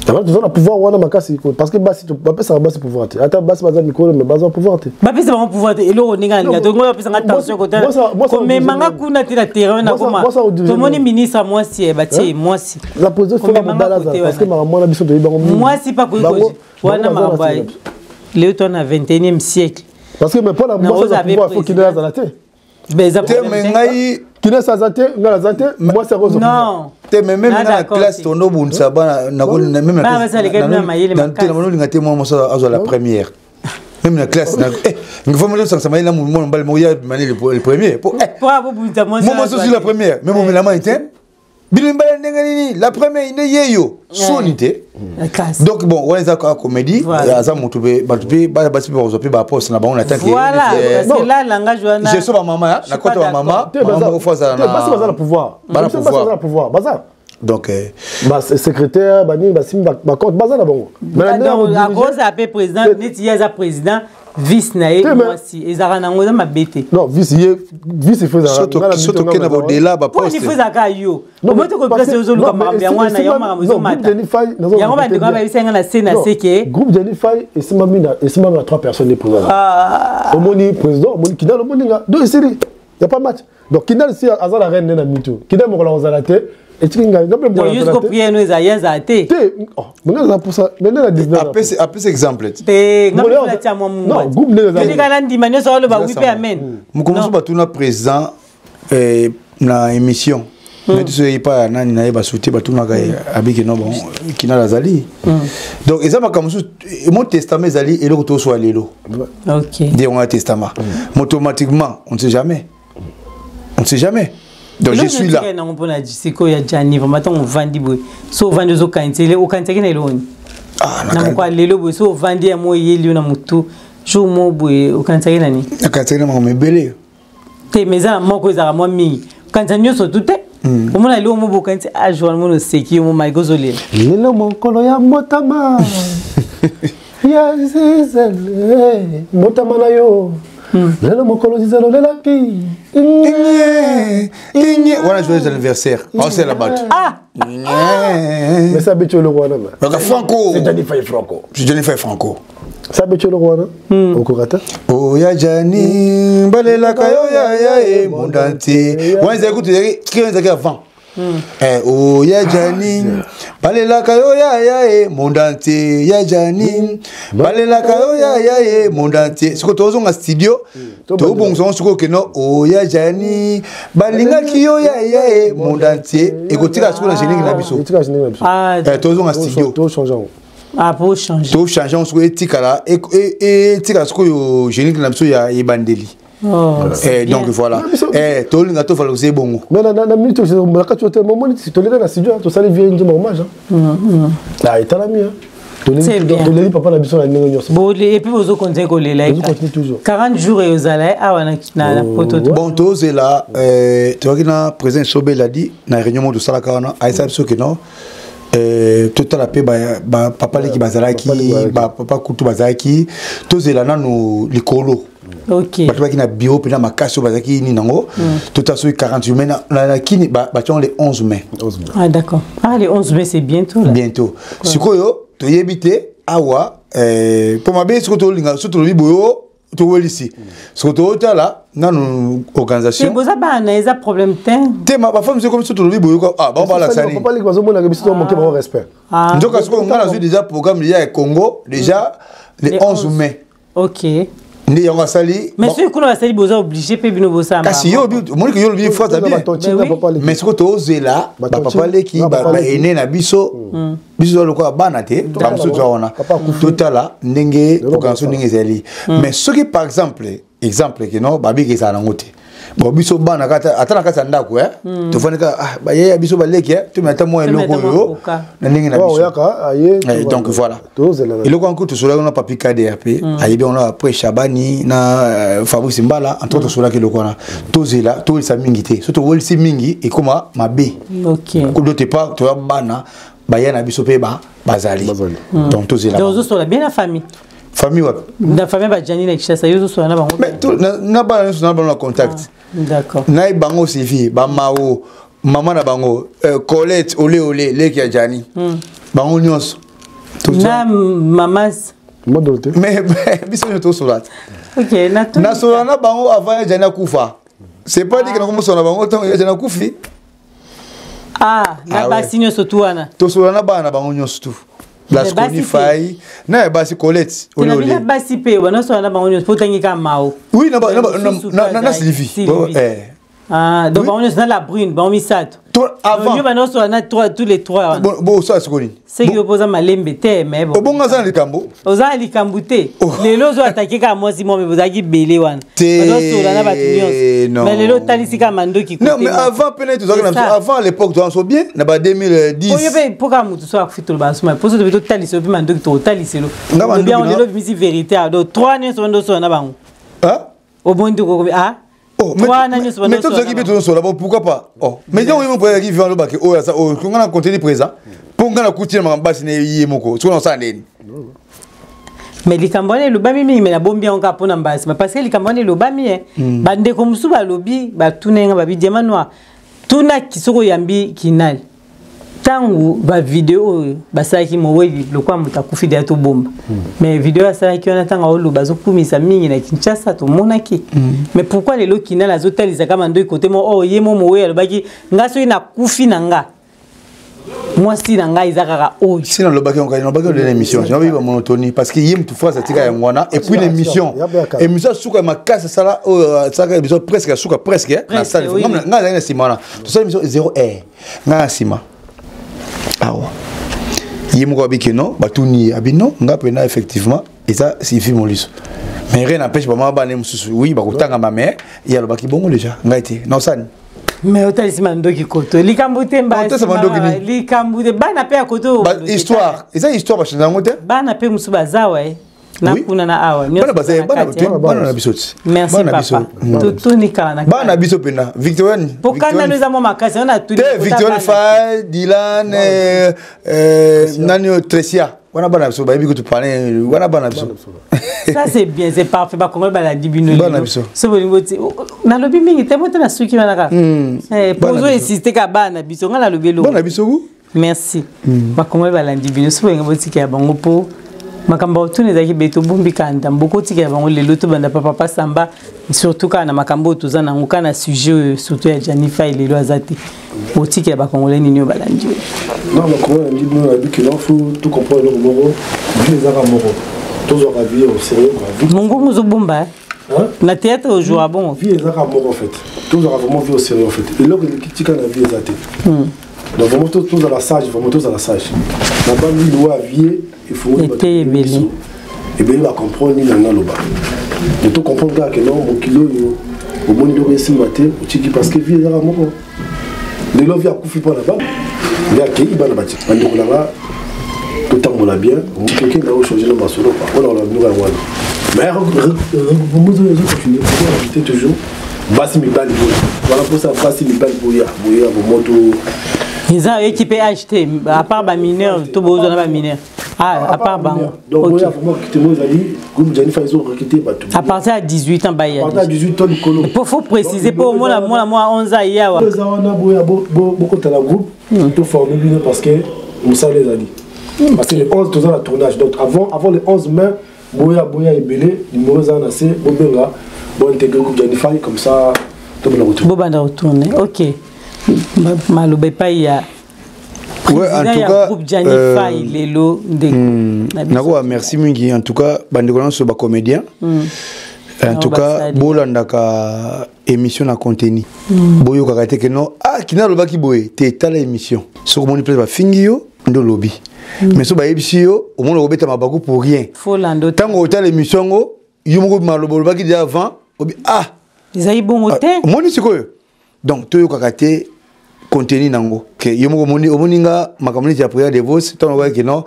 Avant, toza na pouvoir wana makasi, parce que basi bapesaka basi pouvoir te. Ata basi baza mikolo, mais baza pouvoir te. Bapesa bango pouvoir te. Eloko ndenge alinga, tongo bapesanga tension kotala komemanga kuna te na terrain na koma. Tomoni ministre ya mwasi, batie mwasi. La présidence fona Komemanga mobali aza kote parce que wana. makambo wana biso toyebi bango mingi. Mwasi pa koki wana bango baza makambo na ya lelo to na 21e siècle. Parce que mais mpona Na mwasi oza aza pouvoir, pe faut kine azala te. Ben, eza te problème me te. Ngai Kine aza te, ngai naza te, mwasi akozwa pouvoir. Non. Te, mais même Na nga na d'accord classe, te. tondo obundisa bana même Bana basaleka bino ya mayele makasi. Nalolinga te mwana mwasi azwa la première, même na classe. Ngifo osangisa mayele na mwana mobali moko ya mani le premier po Po abobundisa mwasi. Moi mwasi ozwi la première, mais momelama te, bino mibale ndenge nini la première nde ye yo soni te. Classe. Donc bon, wana eza kaka comédie. Voilà. Aza motu mpe, bato mpe bana basi mpe bakozwa mpe baposte na bango na tanke. Voilà, parce que là, langage wana. Gestion bamama Je na suis pas kota bamama. Te, Mama moko faut azala te, basi baza na na pouvoir. Bana Basi pouvoir. baza na pouvoir, baza Donc basecrétaire, banini, basimbi bacompte, baza na bango. Mais na ndenge ya Donc kodiriger- akoza mpe président, neti ye aza président, vice na ye mwasi, ezalaka nango, eza mabe te. Non, vice ye, vice faut ezala. So tokende na bodela mpo baposte. ni fo ezalaka yo omoi te koplace, ozoluka makambo yango wana, yango makambo ezomata yango. Bandeko bayebisa nga na se na se ke Groupe Jenny Fay esimbami na trois personnes de président. Omoni président, omoni Kinal, omoni nga. Donc esili, y a pas match. Donc Kinal si aza la reine na mitu, Kinal mokolo kozala te, etiki ngai nga mpe Donc mokolo jusqu'au kozala te. prière no eza ye azala te. Te, oh, nga naza pusa mais nde na 19 ans. Apesi exemple. Te, nga Mokolo mpe natia mwa Non, groupe ndenge eza. mungwa na ndima nyonso aloba oui mpe amen. Mokolo mosusu batuna président na émission neti so epa ya nani nayeba su te, batunaka ye, abiki no bon, Kinal azali. Donc eza makambo mosusu, mo testament ezali eloko toswa lelo. Nde yango ya testament. Mais automatiquement, on ne sait jamais, on ne sait jamais. Donc je suis là. Nango mpona sikoyo ya Jani, vraiment ntango ovandi boye, so ovandi ozokanisa, okanisaki na eloni Ah, na moko ya lelo boye, so ovandi ya mo eyeli yo na motu jour mo boye, okanisaki na nini? Nakanisaki na makambo ebele. Te, mais eza na moko ezalaka mwa mingi, okanisa nyonso tu te. Omona lelo moboka nti age wana mona oseki yo mo malgré ozolela. Lelo mokolo ya mbotama ya Zizele, mbotama na yo. Lelo mokolo Zizele olelaki. Inye, inye. Wana joyeux anniversaire aosala bato. Ah. Mais ça abeti eloko wana ma. Baka Franco. C'est Johnny Fay Franco. C'est Johnny Fay Franco. Ça abeti eloko wana okoka te. Oya Jani balelaka yo yaya e monde entier. Wana ezalaki kutu ezalaki cri wana ezalaki avant. Eh, oya Jani balelaka yo yaya e monde entier, ya Jani balelaka yo yaya e monde entier. Sikoyo tozonga studio, tobongisa yango sikoyo keno oya Jani balingaki yo yaya e monde entier ekotika sikoyo na générique na biso. Etika générique na biso. Ah. Eh, tozonga studio. Tochange yango. Ah, po changer. Tochange yango sikoyo, etikala etikala sikoyo générique na biso ya ebandeli. Oh, c'est Eh, bien. donc voilà. Non, biso- Eh, tolinga tovaloriser bongo. Mais na minute na kati hotel momoni toleka na studio, tosali vie nzembo hommage. Ah, etalami hein. C'est bien. Toleli papa na biso na ndenge nyonso. Bon, et puis vous continuez kolela. Tozo continuer toujours. 40 jours et ozala awa na poto. Bon, tozela toyaki na président Sobel adi na réunion moko tosalaka wana, ayesala biso ke non, totala mpe bapapa leki bazalaki, Papa leki bazalaki. bapapa kutu bazalaki, tozela nanu likolo. Ok. Bato baki na bureau mpena makasi oyo bazalaki nini nango, totala soki 48 mai na kini batiango le 11 mai. Ah, d'accord. Ah, le 11 mai, c'est bientôt là. Bientôt. Sikoyo toyebi te awa mpo mabe sikoyo tolinga so tolobi boyo towelisi sikoyo totala nanu C'est organisation. boza bana eza problème te. Te, bafemme soki komi so tolobi boyo ah, bango balakisa nini? Papa leki bazomonaka biso tomoke bango respect. Ah, Nzoka sikoyo ngai nazwi déjà programme déjà ya Congo déjà le Le 11 11 mai. Ok. Nde yango asali. Mais Bon, soki kuna basali boza obligé mpe bino bosala. Kasi yo omoni ke yo olobi phrase ya bien. Ben oui. Papa leki. Mais sikoyo tozela Batonti, bapapa leki na papa leki. baene na biso, biso toza lokola bana te, bamosusu toza wana. Papa akufi. Totala ndenge Lelo organisation bosala. ndenge ezali. Mais soki par exemple ke non, babiki ezala nango te, bon, biso bana kata ata na kati ya ndako tofandi kaka, ah, bayeya biso baleki tomela ata mwa Tomela eloko ata mwa oyo coca. na ndenge na Oyo biso. oyaka aye. Eh, donc voilà. Tozela na Eloko yango tosolaki na papi KDRP, ayebi yango après Shabani na Fabrice Mbala entre autres. Tosolaki eloko wana, tozela towelisa mingi te, so towelisi mingi ekóma mabe. Ok. D'autre part toya bana baya na biso mpe bazali. Bazali. Donc tozela Donc bango. ozosola bien na famille. Famille wapi? Na famille bajani na Kinshasa, yo ozosola na bango. Mais na bana nyonso na bango na contact. D'accord. Naye bango Sylvie bamao mama na bango Colette ole ole leki ya Jani, bango nyonso. Na mamas. Modolo te. Mais biso nyonso tosola te. Ok, na to. Nasola na bango avant ya Jani akufa, c'est pas dit que nakomosola na bango ntango ya Jani akufi. Ah, na Ah, ouais. basi nyonso tu wana. Tosola na bana na bango nyonso tu. Mais basi Blasconi te. Fai na ya basi Colette ole Tena bina ole. basi mpe banasola na bango nyonso mpo otangi kaka mao. Oui, Mosusu na bazali. Sylvie. Sylvie. Ouais, eh. Ah, donc Oui. bango nyonso na la brune, bango misato. Avant. Yo banasola na trois, tous les trois wana. Bon, osala sikoyo nini? Seki yo mpo oza malembe te, mais bon. Obongo aza na likambo. Oza na likambo te. Oh. Lelo ozo atake kaka mwasi moko, me bozalaki bele wana. Te, bazosola na bato nyonso. non. Mais lelo otalisi kaka mandoki. Non, Kote mais moko. avant pene tozalaki na C'est biso ça. avant, à l'époque tozalaki so bien na ba 2010. Oyo mpe mpo kaka motu so akufi toloba suma mpo so tobe totalisa yo mpe mandoki, totaliselo. Nga mandoki Lelo obimisi vérité a donc trois nyonso bando osola na bango. Hein? Obondi kokomi ah. Oh, mais Trois na nyonso mais bando tozalaki osola mpe na bango. tozosola, bon, pourquoi pas? Oh, mais ntango ye moko ezalaki vivant, alobaki oyo aza oyo nga na contenu présent mpo nga nakuti na makambo basi na ye moko soki nasala ndeni. Mais likambo wana elobami mingi, me nabombi yango kaka mpona mbala nsima, parce que likambo wana elobami e bandeko mosusu balobi, batuna ye nga babi Diamant Noir tunaki soki oyambi kinal ntango bavideo oyo basalaki moweli lokola moto akufi deya tobomba. Mais video asalaki wana ntango aoloba azokumisa mingi na Kinshasa tomonaki. Mais pourquoi lelo kinal azotalisaka mandoi kote mo oyo ye mo moweli alobaki nga soki nakufi na nga mwasi na ngai eza kaka oyo? Si nalobaki yango, nalobaki yango na émission, nalobi bamonotonie parce que ye mutu phrase atika yango wana. Et puis l'émission émission ya suka ya makasi asala oyo asalaka émission presque ya suka presque na sale. Oui, oui. Ngai azalaki na nsima wana, tosala émission 0 heure, ngai na nsima awa. Ye moko abiki non, batuni ye abi non, nga mpena effectivement eza Sylvie Moliso, mais rien n'empêche bamama bana ye mosusu, oui, bakotangama, mais ye alobaki bongo déjà, ngai te naosani. Mais otalisi mandoki koto likambo te. Otalisa mandoki nini? Likambo te, bana mpe ya koto. Histoire eza histoire, bachange yango te. Bana mpe mosusu baza wa ye. Na kuna na awa bana bazali bana na biso ti. Merci papa. Totuni kala na bana biso pena Victoriane. Pokanda no eza mwa makasi wana tuni. Te Victoriane Fay, Dylan, nani Tresia. Wana bana biso bayebi kutu parler wana bana biso. Ça c'est bien, c'est parfait. Ba Congolais balandi bino. Bana biso. So bolingo ti nalobi mingi te moto na suki wana kaka. Eh pozo insister ka bana biso nga nalobi eloko. Bana biso ku? Merci. Ba Congolais balandi bino so bolingo botikela bango po makambo ya kotuna ezalaki be tobombi kanda mboko otikela bango lelo tobanda pa papa Samba surtout kaka na makambo oyo toza nango kaka na sujet oyo surtout ya Gianni Fay lelo aza te otikela ba Congolais nini oyo balandi oyo. Non, ba Congolais balandi bino na biki non faut tout comprendre eloko moko vie ezaka moko tozwaka vie au sérieux quoi. Mongongo ozobomba na théâtre ojouaka bongo. Vie ezaka moko en fait tozwaka vraiment vie au sérieux en fait eloko eleki tika na vie eza te. Donc vraiment tozala sage, vraiment tozala sage na bandi liwa vie efungoli bato ebele ebele bacomprendre nini nanga aloba mais tocomprendre kaka ke non mokili oyo omoni eloko esimba te otiki parce que vie ezaka moko lelo vie akufi mpo na bana nde akei bana bati bandeko na nga totambola bien okende ochange na masolo kua mpona koloba biloko yango wana mais regroupement ezocontinue invité toujours basi mibali boya wana mposa basi mibali boya boya bomoto eza équipe HT à part ba mineur to bozwa na ba mineur ah à part bango donc boya vraiment recruter moi ezali groupe Gianni Faye ezo recruter bato à partir ya 18 ans baya à partir ya 18 ans likolo po faut préciser po mona mona mwa 11 ans yawa eza wana boya bokota na groupe to former bino parce que mosala ezali parce que le 11 toza na tournage donc avant le 11 mai boya boya ebele numéro eza na se bobenga bo intégrer groupe Gianni Faye comme ça tobanda kotourner bobanda kotourner ok maloba epai ya Ouais, en tout cas, groupe Gianni Faye lelo ndeko nakoba merci mingi en tout cas bandeko nyonso ba comédien en tout cas bolandaka émission na contenu boyokaka te ke non ah kina alobaki boye te tala émission soki omoni place bafingi yo nde olobi mais so bayebisi yo omoni okobeta mabaku pour rien ntango otala émission yango yo moko maloba olobaki déjà avant obi ah ezali bongo te omoni sikoyo donc toyokaka te contenu nango ke yo moko omoni omoni nga makambo neti ya prière de vos ntango olobaki ke non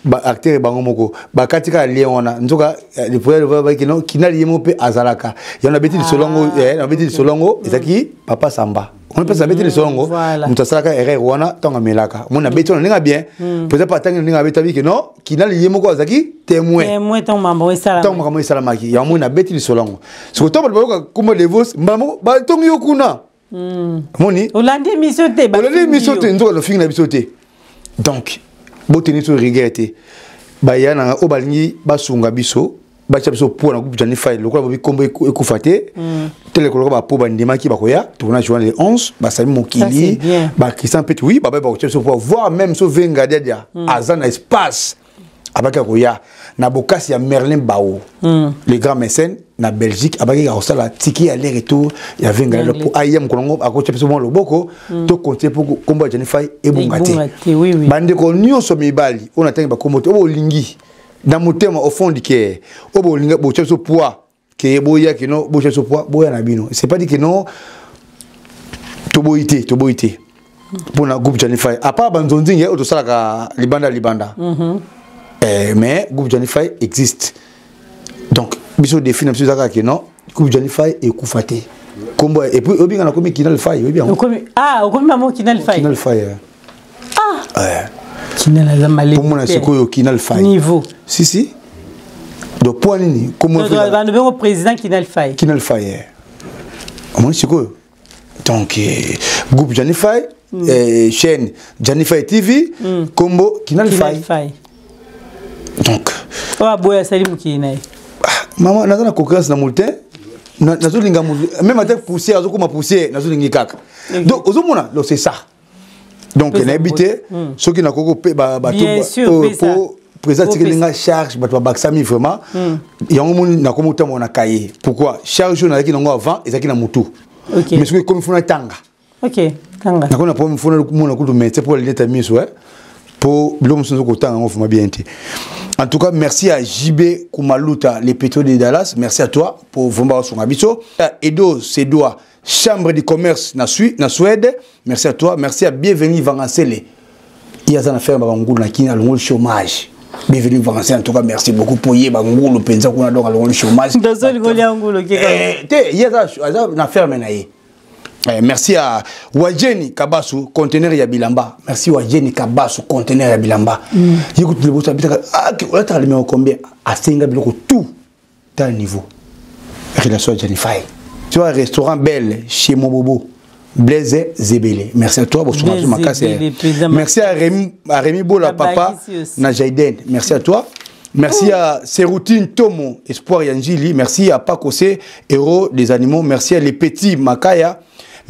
baacteur bango moko bakati kaka lien wana nzoka le prière de vos alobaki ke non kinali ye moko mpe azalaka yango nabeti lisolo yango nabeti lisolo yango ezalaki papa Samba omoni mpe abeti lisolo yango moto asalaka erreur wana ntango amelaka omoni nabeti wana ndenge bien peut-être mpe atangi ndenge abeti abiki non kinali ye moko azalaki témoin ntango makambo esalamaki yango moni nabeti lisolo yango sikoyo ntango bato bayoka kombo de vos mbala moko batongi yo kuna moni olandi émission te olandi émission te nzoka lofingi na biso te donc boteni biso rigueur te baya na oyo balingi basunga biso batia biso po na groupe Gianni Faye lokola bobi kombo ekufa te tele koloka ba po bandimaki bakoya tourna joint le 11 basali mokili ba Christian Pete oui baba bakotia biso po voir même so venga diadia aza na espace abaki akoya na bokasi ya Merlin Bao le grand mécène na Belgique abaki akosala ticket aller retour ya venga lelo po aya mokolo yango akotia biso mwa loboko to continuer po kombo ya Gianni Faye ebonga te bandeko nyonso mibali oyo natangi bakombo te oyo bolingi na motema au fond du cœur oyo bolinga botia biso poids ke boya ke non botia biso poids boya na bino c'est pas dit que non toboyi te toboyi te mpona groupe Gianni Faye à part banzonzingi oyo tosalaka libanda libanda mais groupe Gianni Faye existe donc biso défi na biso ezalaka ke non groupe Gianni Faye ekufa te kombo et puis obinga nakomi Kinal Faye oyebi yango ah okomi mamo Kinal Faye Kinal Faye ah Kinal aza malemi pomona sikoyo Kinal Faye niveau si si donc po nini kombo bando bengo président Kinal Faye Kinal Faye omoni sikoyo donc groupe Gianni Faye chaîne Gianni Faye TV kombo Kinal Faye donc oyo aboya asali mokili na ye mama naza na concurrence na motu te nazolinga même ata poussière azokoma poussière nazolingi kaka donc ozomona donc c'est ça donc nayebi te soki nakoki mpe bato po président atikeli nga charge bato babakisami vraiment yango moni nakomi otambola na cahier pourquoi charge oyo nazalaki nango avant ezalaki na motu mais soki ekomi funa tanga nakomi na problème funa mona kutu médecin mpo alineta miso po biloko mosusu nazo kotanga yango vraiment bien te. En tout cas, merci à JB Kumaluta, les pétroliers de Dallas. Merci à toi pour vraiment son biso. Edo Sedoa, chambre de commerce na Suède. Merci à toi. Merci à Bienvenue Vangansele. Il y a un affaire na Kina, le chômage. Bienvenue vacancier, en tout cas merci beaucoup pour yeba ngulu penza kuna, donc alongoli chômage. Eh, te ye aza na ferme na ye. Eh, merci à Wajeni Kabasu, conteneur ya bilamba. Merci Wajeni Kabasu, conteneur ya bilamba. Yekutu liboso abitaka, ah, olataka numéro combien? Asenga biloko tout tel niveau. Relation à Jennifer. Tu vois, restaurant Belle chez Mobobo. Blaise Zebele. Merci à toi, bonsoir. Merci à Rémi Bola, papa, na Jaiden. Merci à toi. Merci à Seroutine Tomo, Espoir Yanjili. Merci à Pakosé, héros des animaux. Merci à Les Petits Makaya.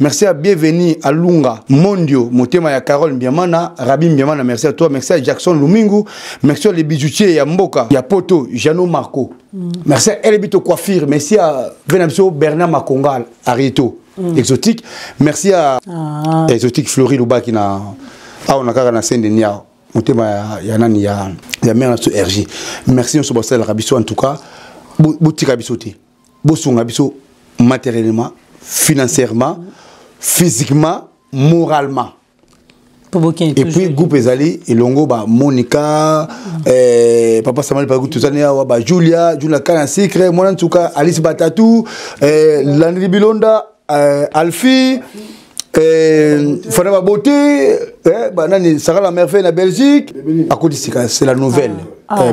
Merci à Bienvenue à Lunga, Mondio, Motema ya Carole Mbiamana, Rabbi Mbiamana, merci à toi. Merci à Jackson Lumingu. Merci à les bijoutiers ya Mboka, ya Poto, Jano Marco. Merci à Elebito Coiffure. Merci à Venamso Bernard Makongal, Arieto. Exotique. Merci à Exotique Flori Lubaki na awa na kaka na Saint-Denis awa. Motema ya nani ya mère na so RG. Merci nyonso basalelaka biso, en tout cas botika biso te. Bosunga biso matériellement, financièrement, physiquement, moralement. Et puis groupe ezali elongo ba Monica, papa Samuel Pagu tozani awa, ba Julia, Julia Kana Secret, mwana ntuka Alice Batatu, Landry Bilonda, Alfie, Fana Baboté, ba nani Sarah la merveille na Belgique, à côté c'est la nouvelle.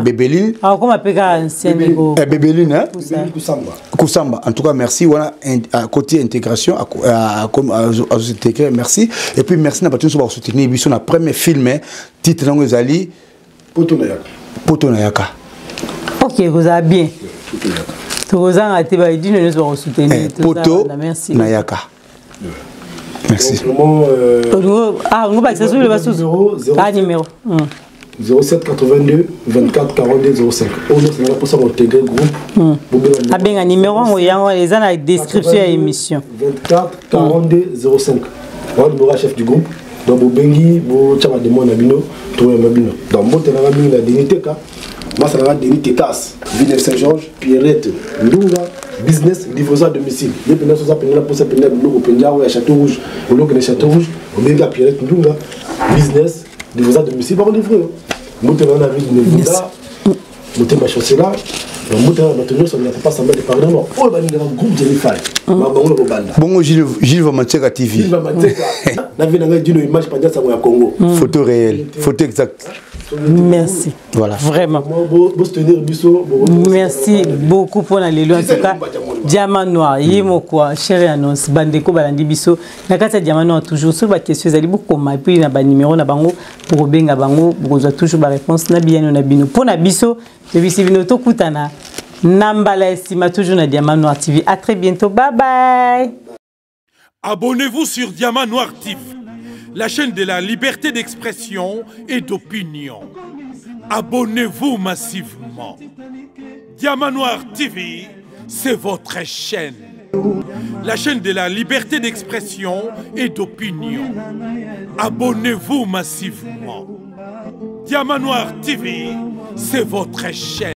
Bébéline. Ah, comment appelle ancienne Bébéline, hein? Kusamba. Kusamba. En tout cas, merci. Voilà, à côté intégration, à intégrer, merci. Et puis merci na bato ba soutenir biso na premier film, hein, titre nango ezali Poto na yaka. Poto na yaka. OK, vous avez bien. Tozanga te ba dino nyonso ba soutenir. Poto na yaka. Merci. Donc, vraiment, ah, on va se numéro, ah, numéro. 07 82 24 42 05. Oh non, c'est pour ça qu'on intègre groupe. Abenga numéro yango eza na description ya émission. 24 42 05. Voilà le numéro chef du groupe. Donc bobengi bo tchama demande na bino, to ya mabino. Donc mbote na mingi na Denis Teka. Masa na Denis Tekas, Villeneuve Saint-Georges, Pierrette Ndunga, business livraison à domicile. Ye pena soza pena posa pena biloko penja ya Château Rouge, oloko na Château Rouge, obenga Pierrette Ndunga, business livraison à domicile ba livrer. Mbote na ville de Nevada, mbote ma chancela, mbote na bato nyonso na papa Samuel de Paris, non, oyo balingaka groupe Jennifer. Ba bango na kobanda. Bongo Gilles Vamateka TV. Gilles Vamateka. Na vie na ngai dino image pandia sango ya Congo. Photo réelle, photo exacte. Merci. Voilà. Vraiment. Merci Merci beaucoup pour la lélo en tout cas. Diamant noir, yemo quoi, cher annonce bandeko balandi biso. Na kati ya diamant noir toujours sur ba question ezali beaucoup ma puis na ba numéro na bango pour benga bango bokozwa toujours ba réponse na biyano na bino. Pour na biso, tobisi bino tokutana na mbala esima toujours na Diamant Noir TV. À très bientôt. Bye bye. Abonnez-vous sur Diamant Noir TV, la chaîne de la liberté d'expression et d'opinion. Abonnez-vous massivement. Diamant Noir TV, c'est votre chaîne. La chaîne de la liberté d'expression et d'opinion. Abonnez-vous massivement. Diamant Noir TV, c'est votre chaîne.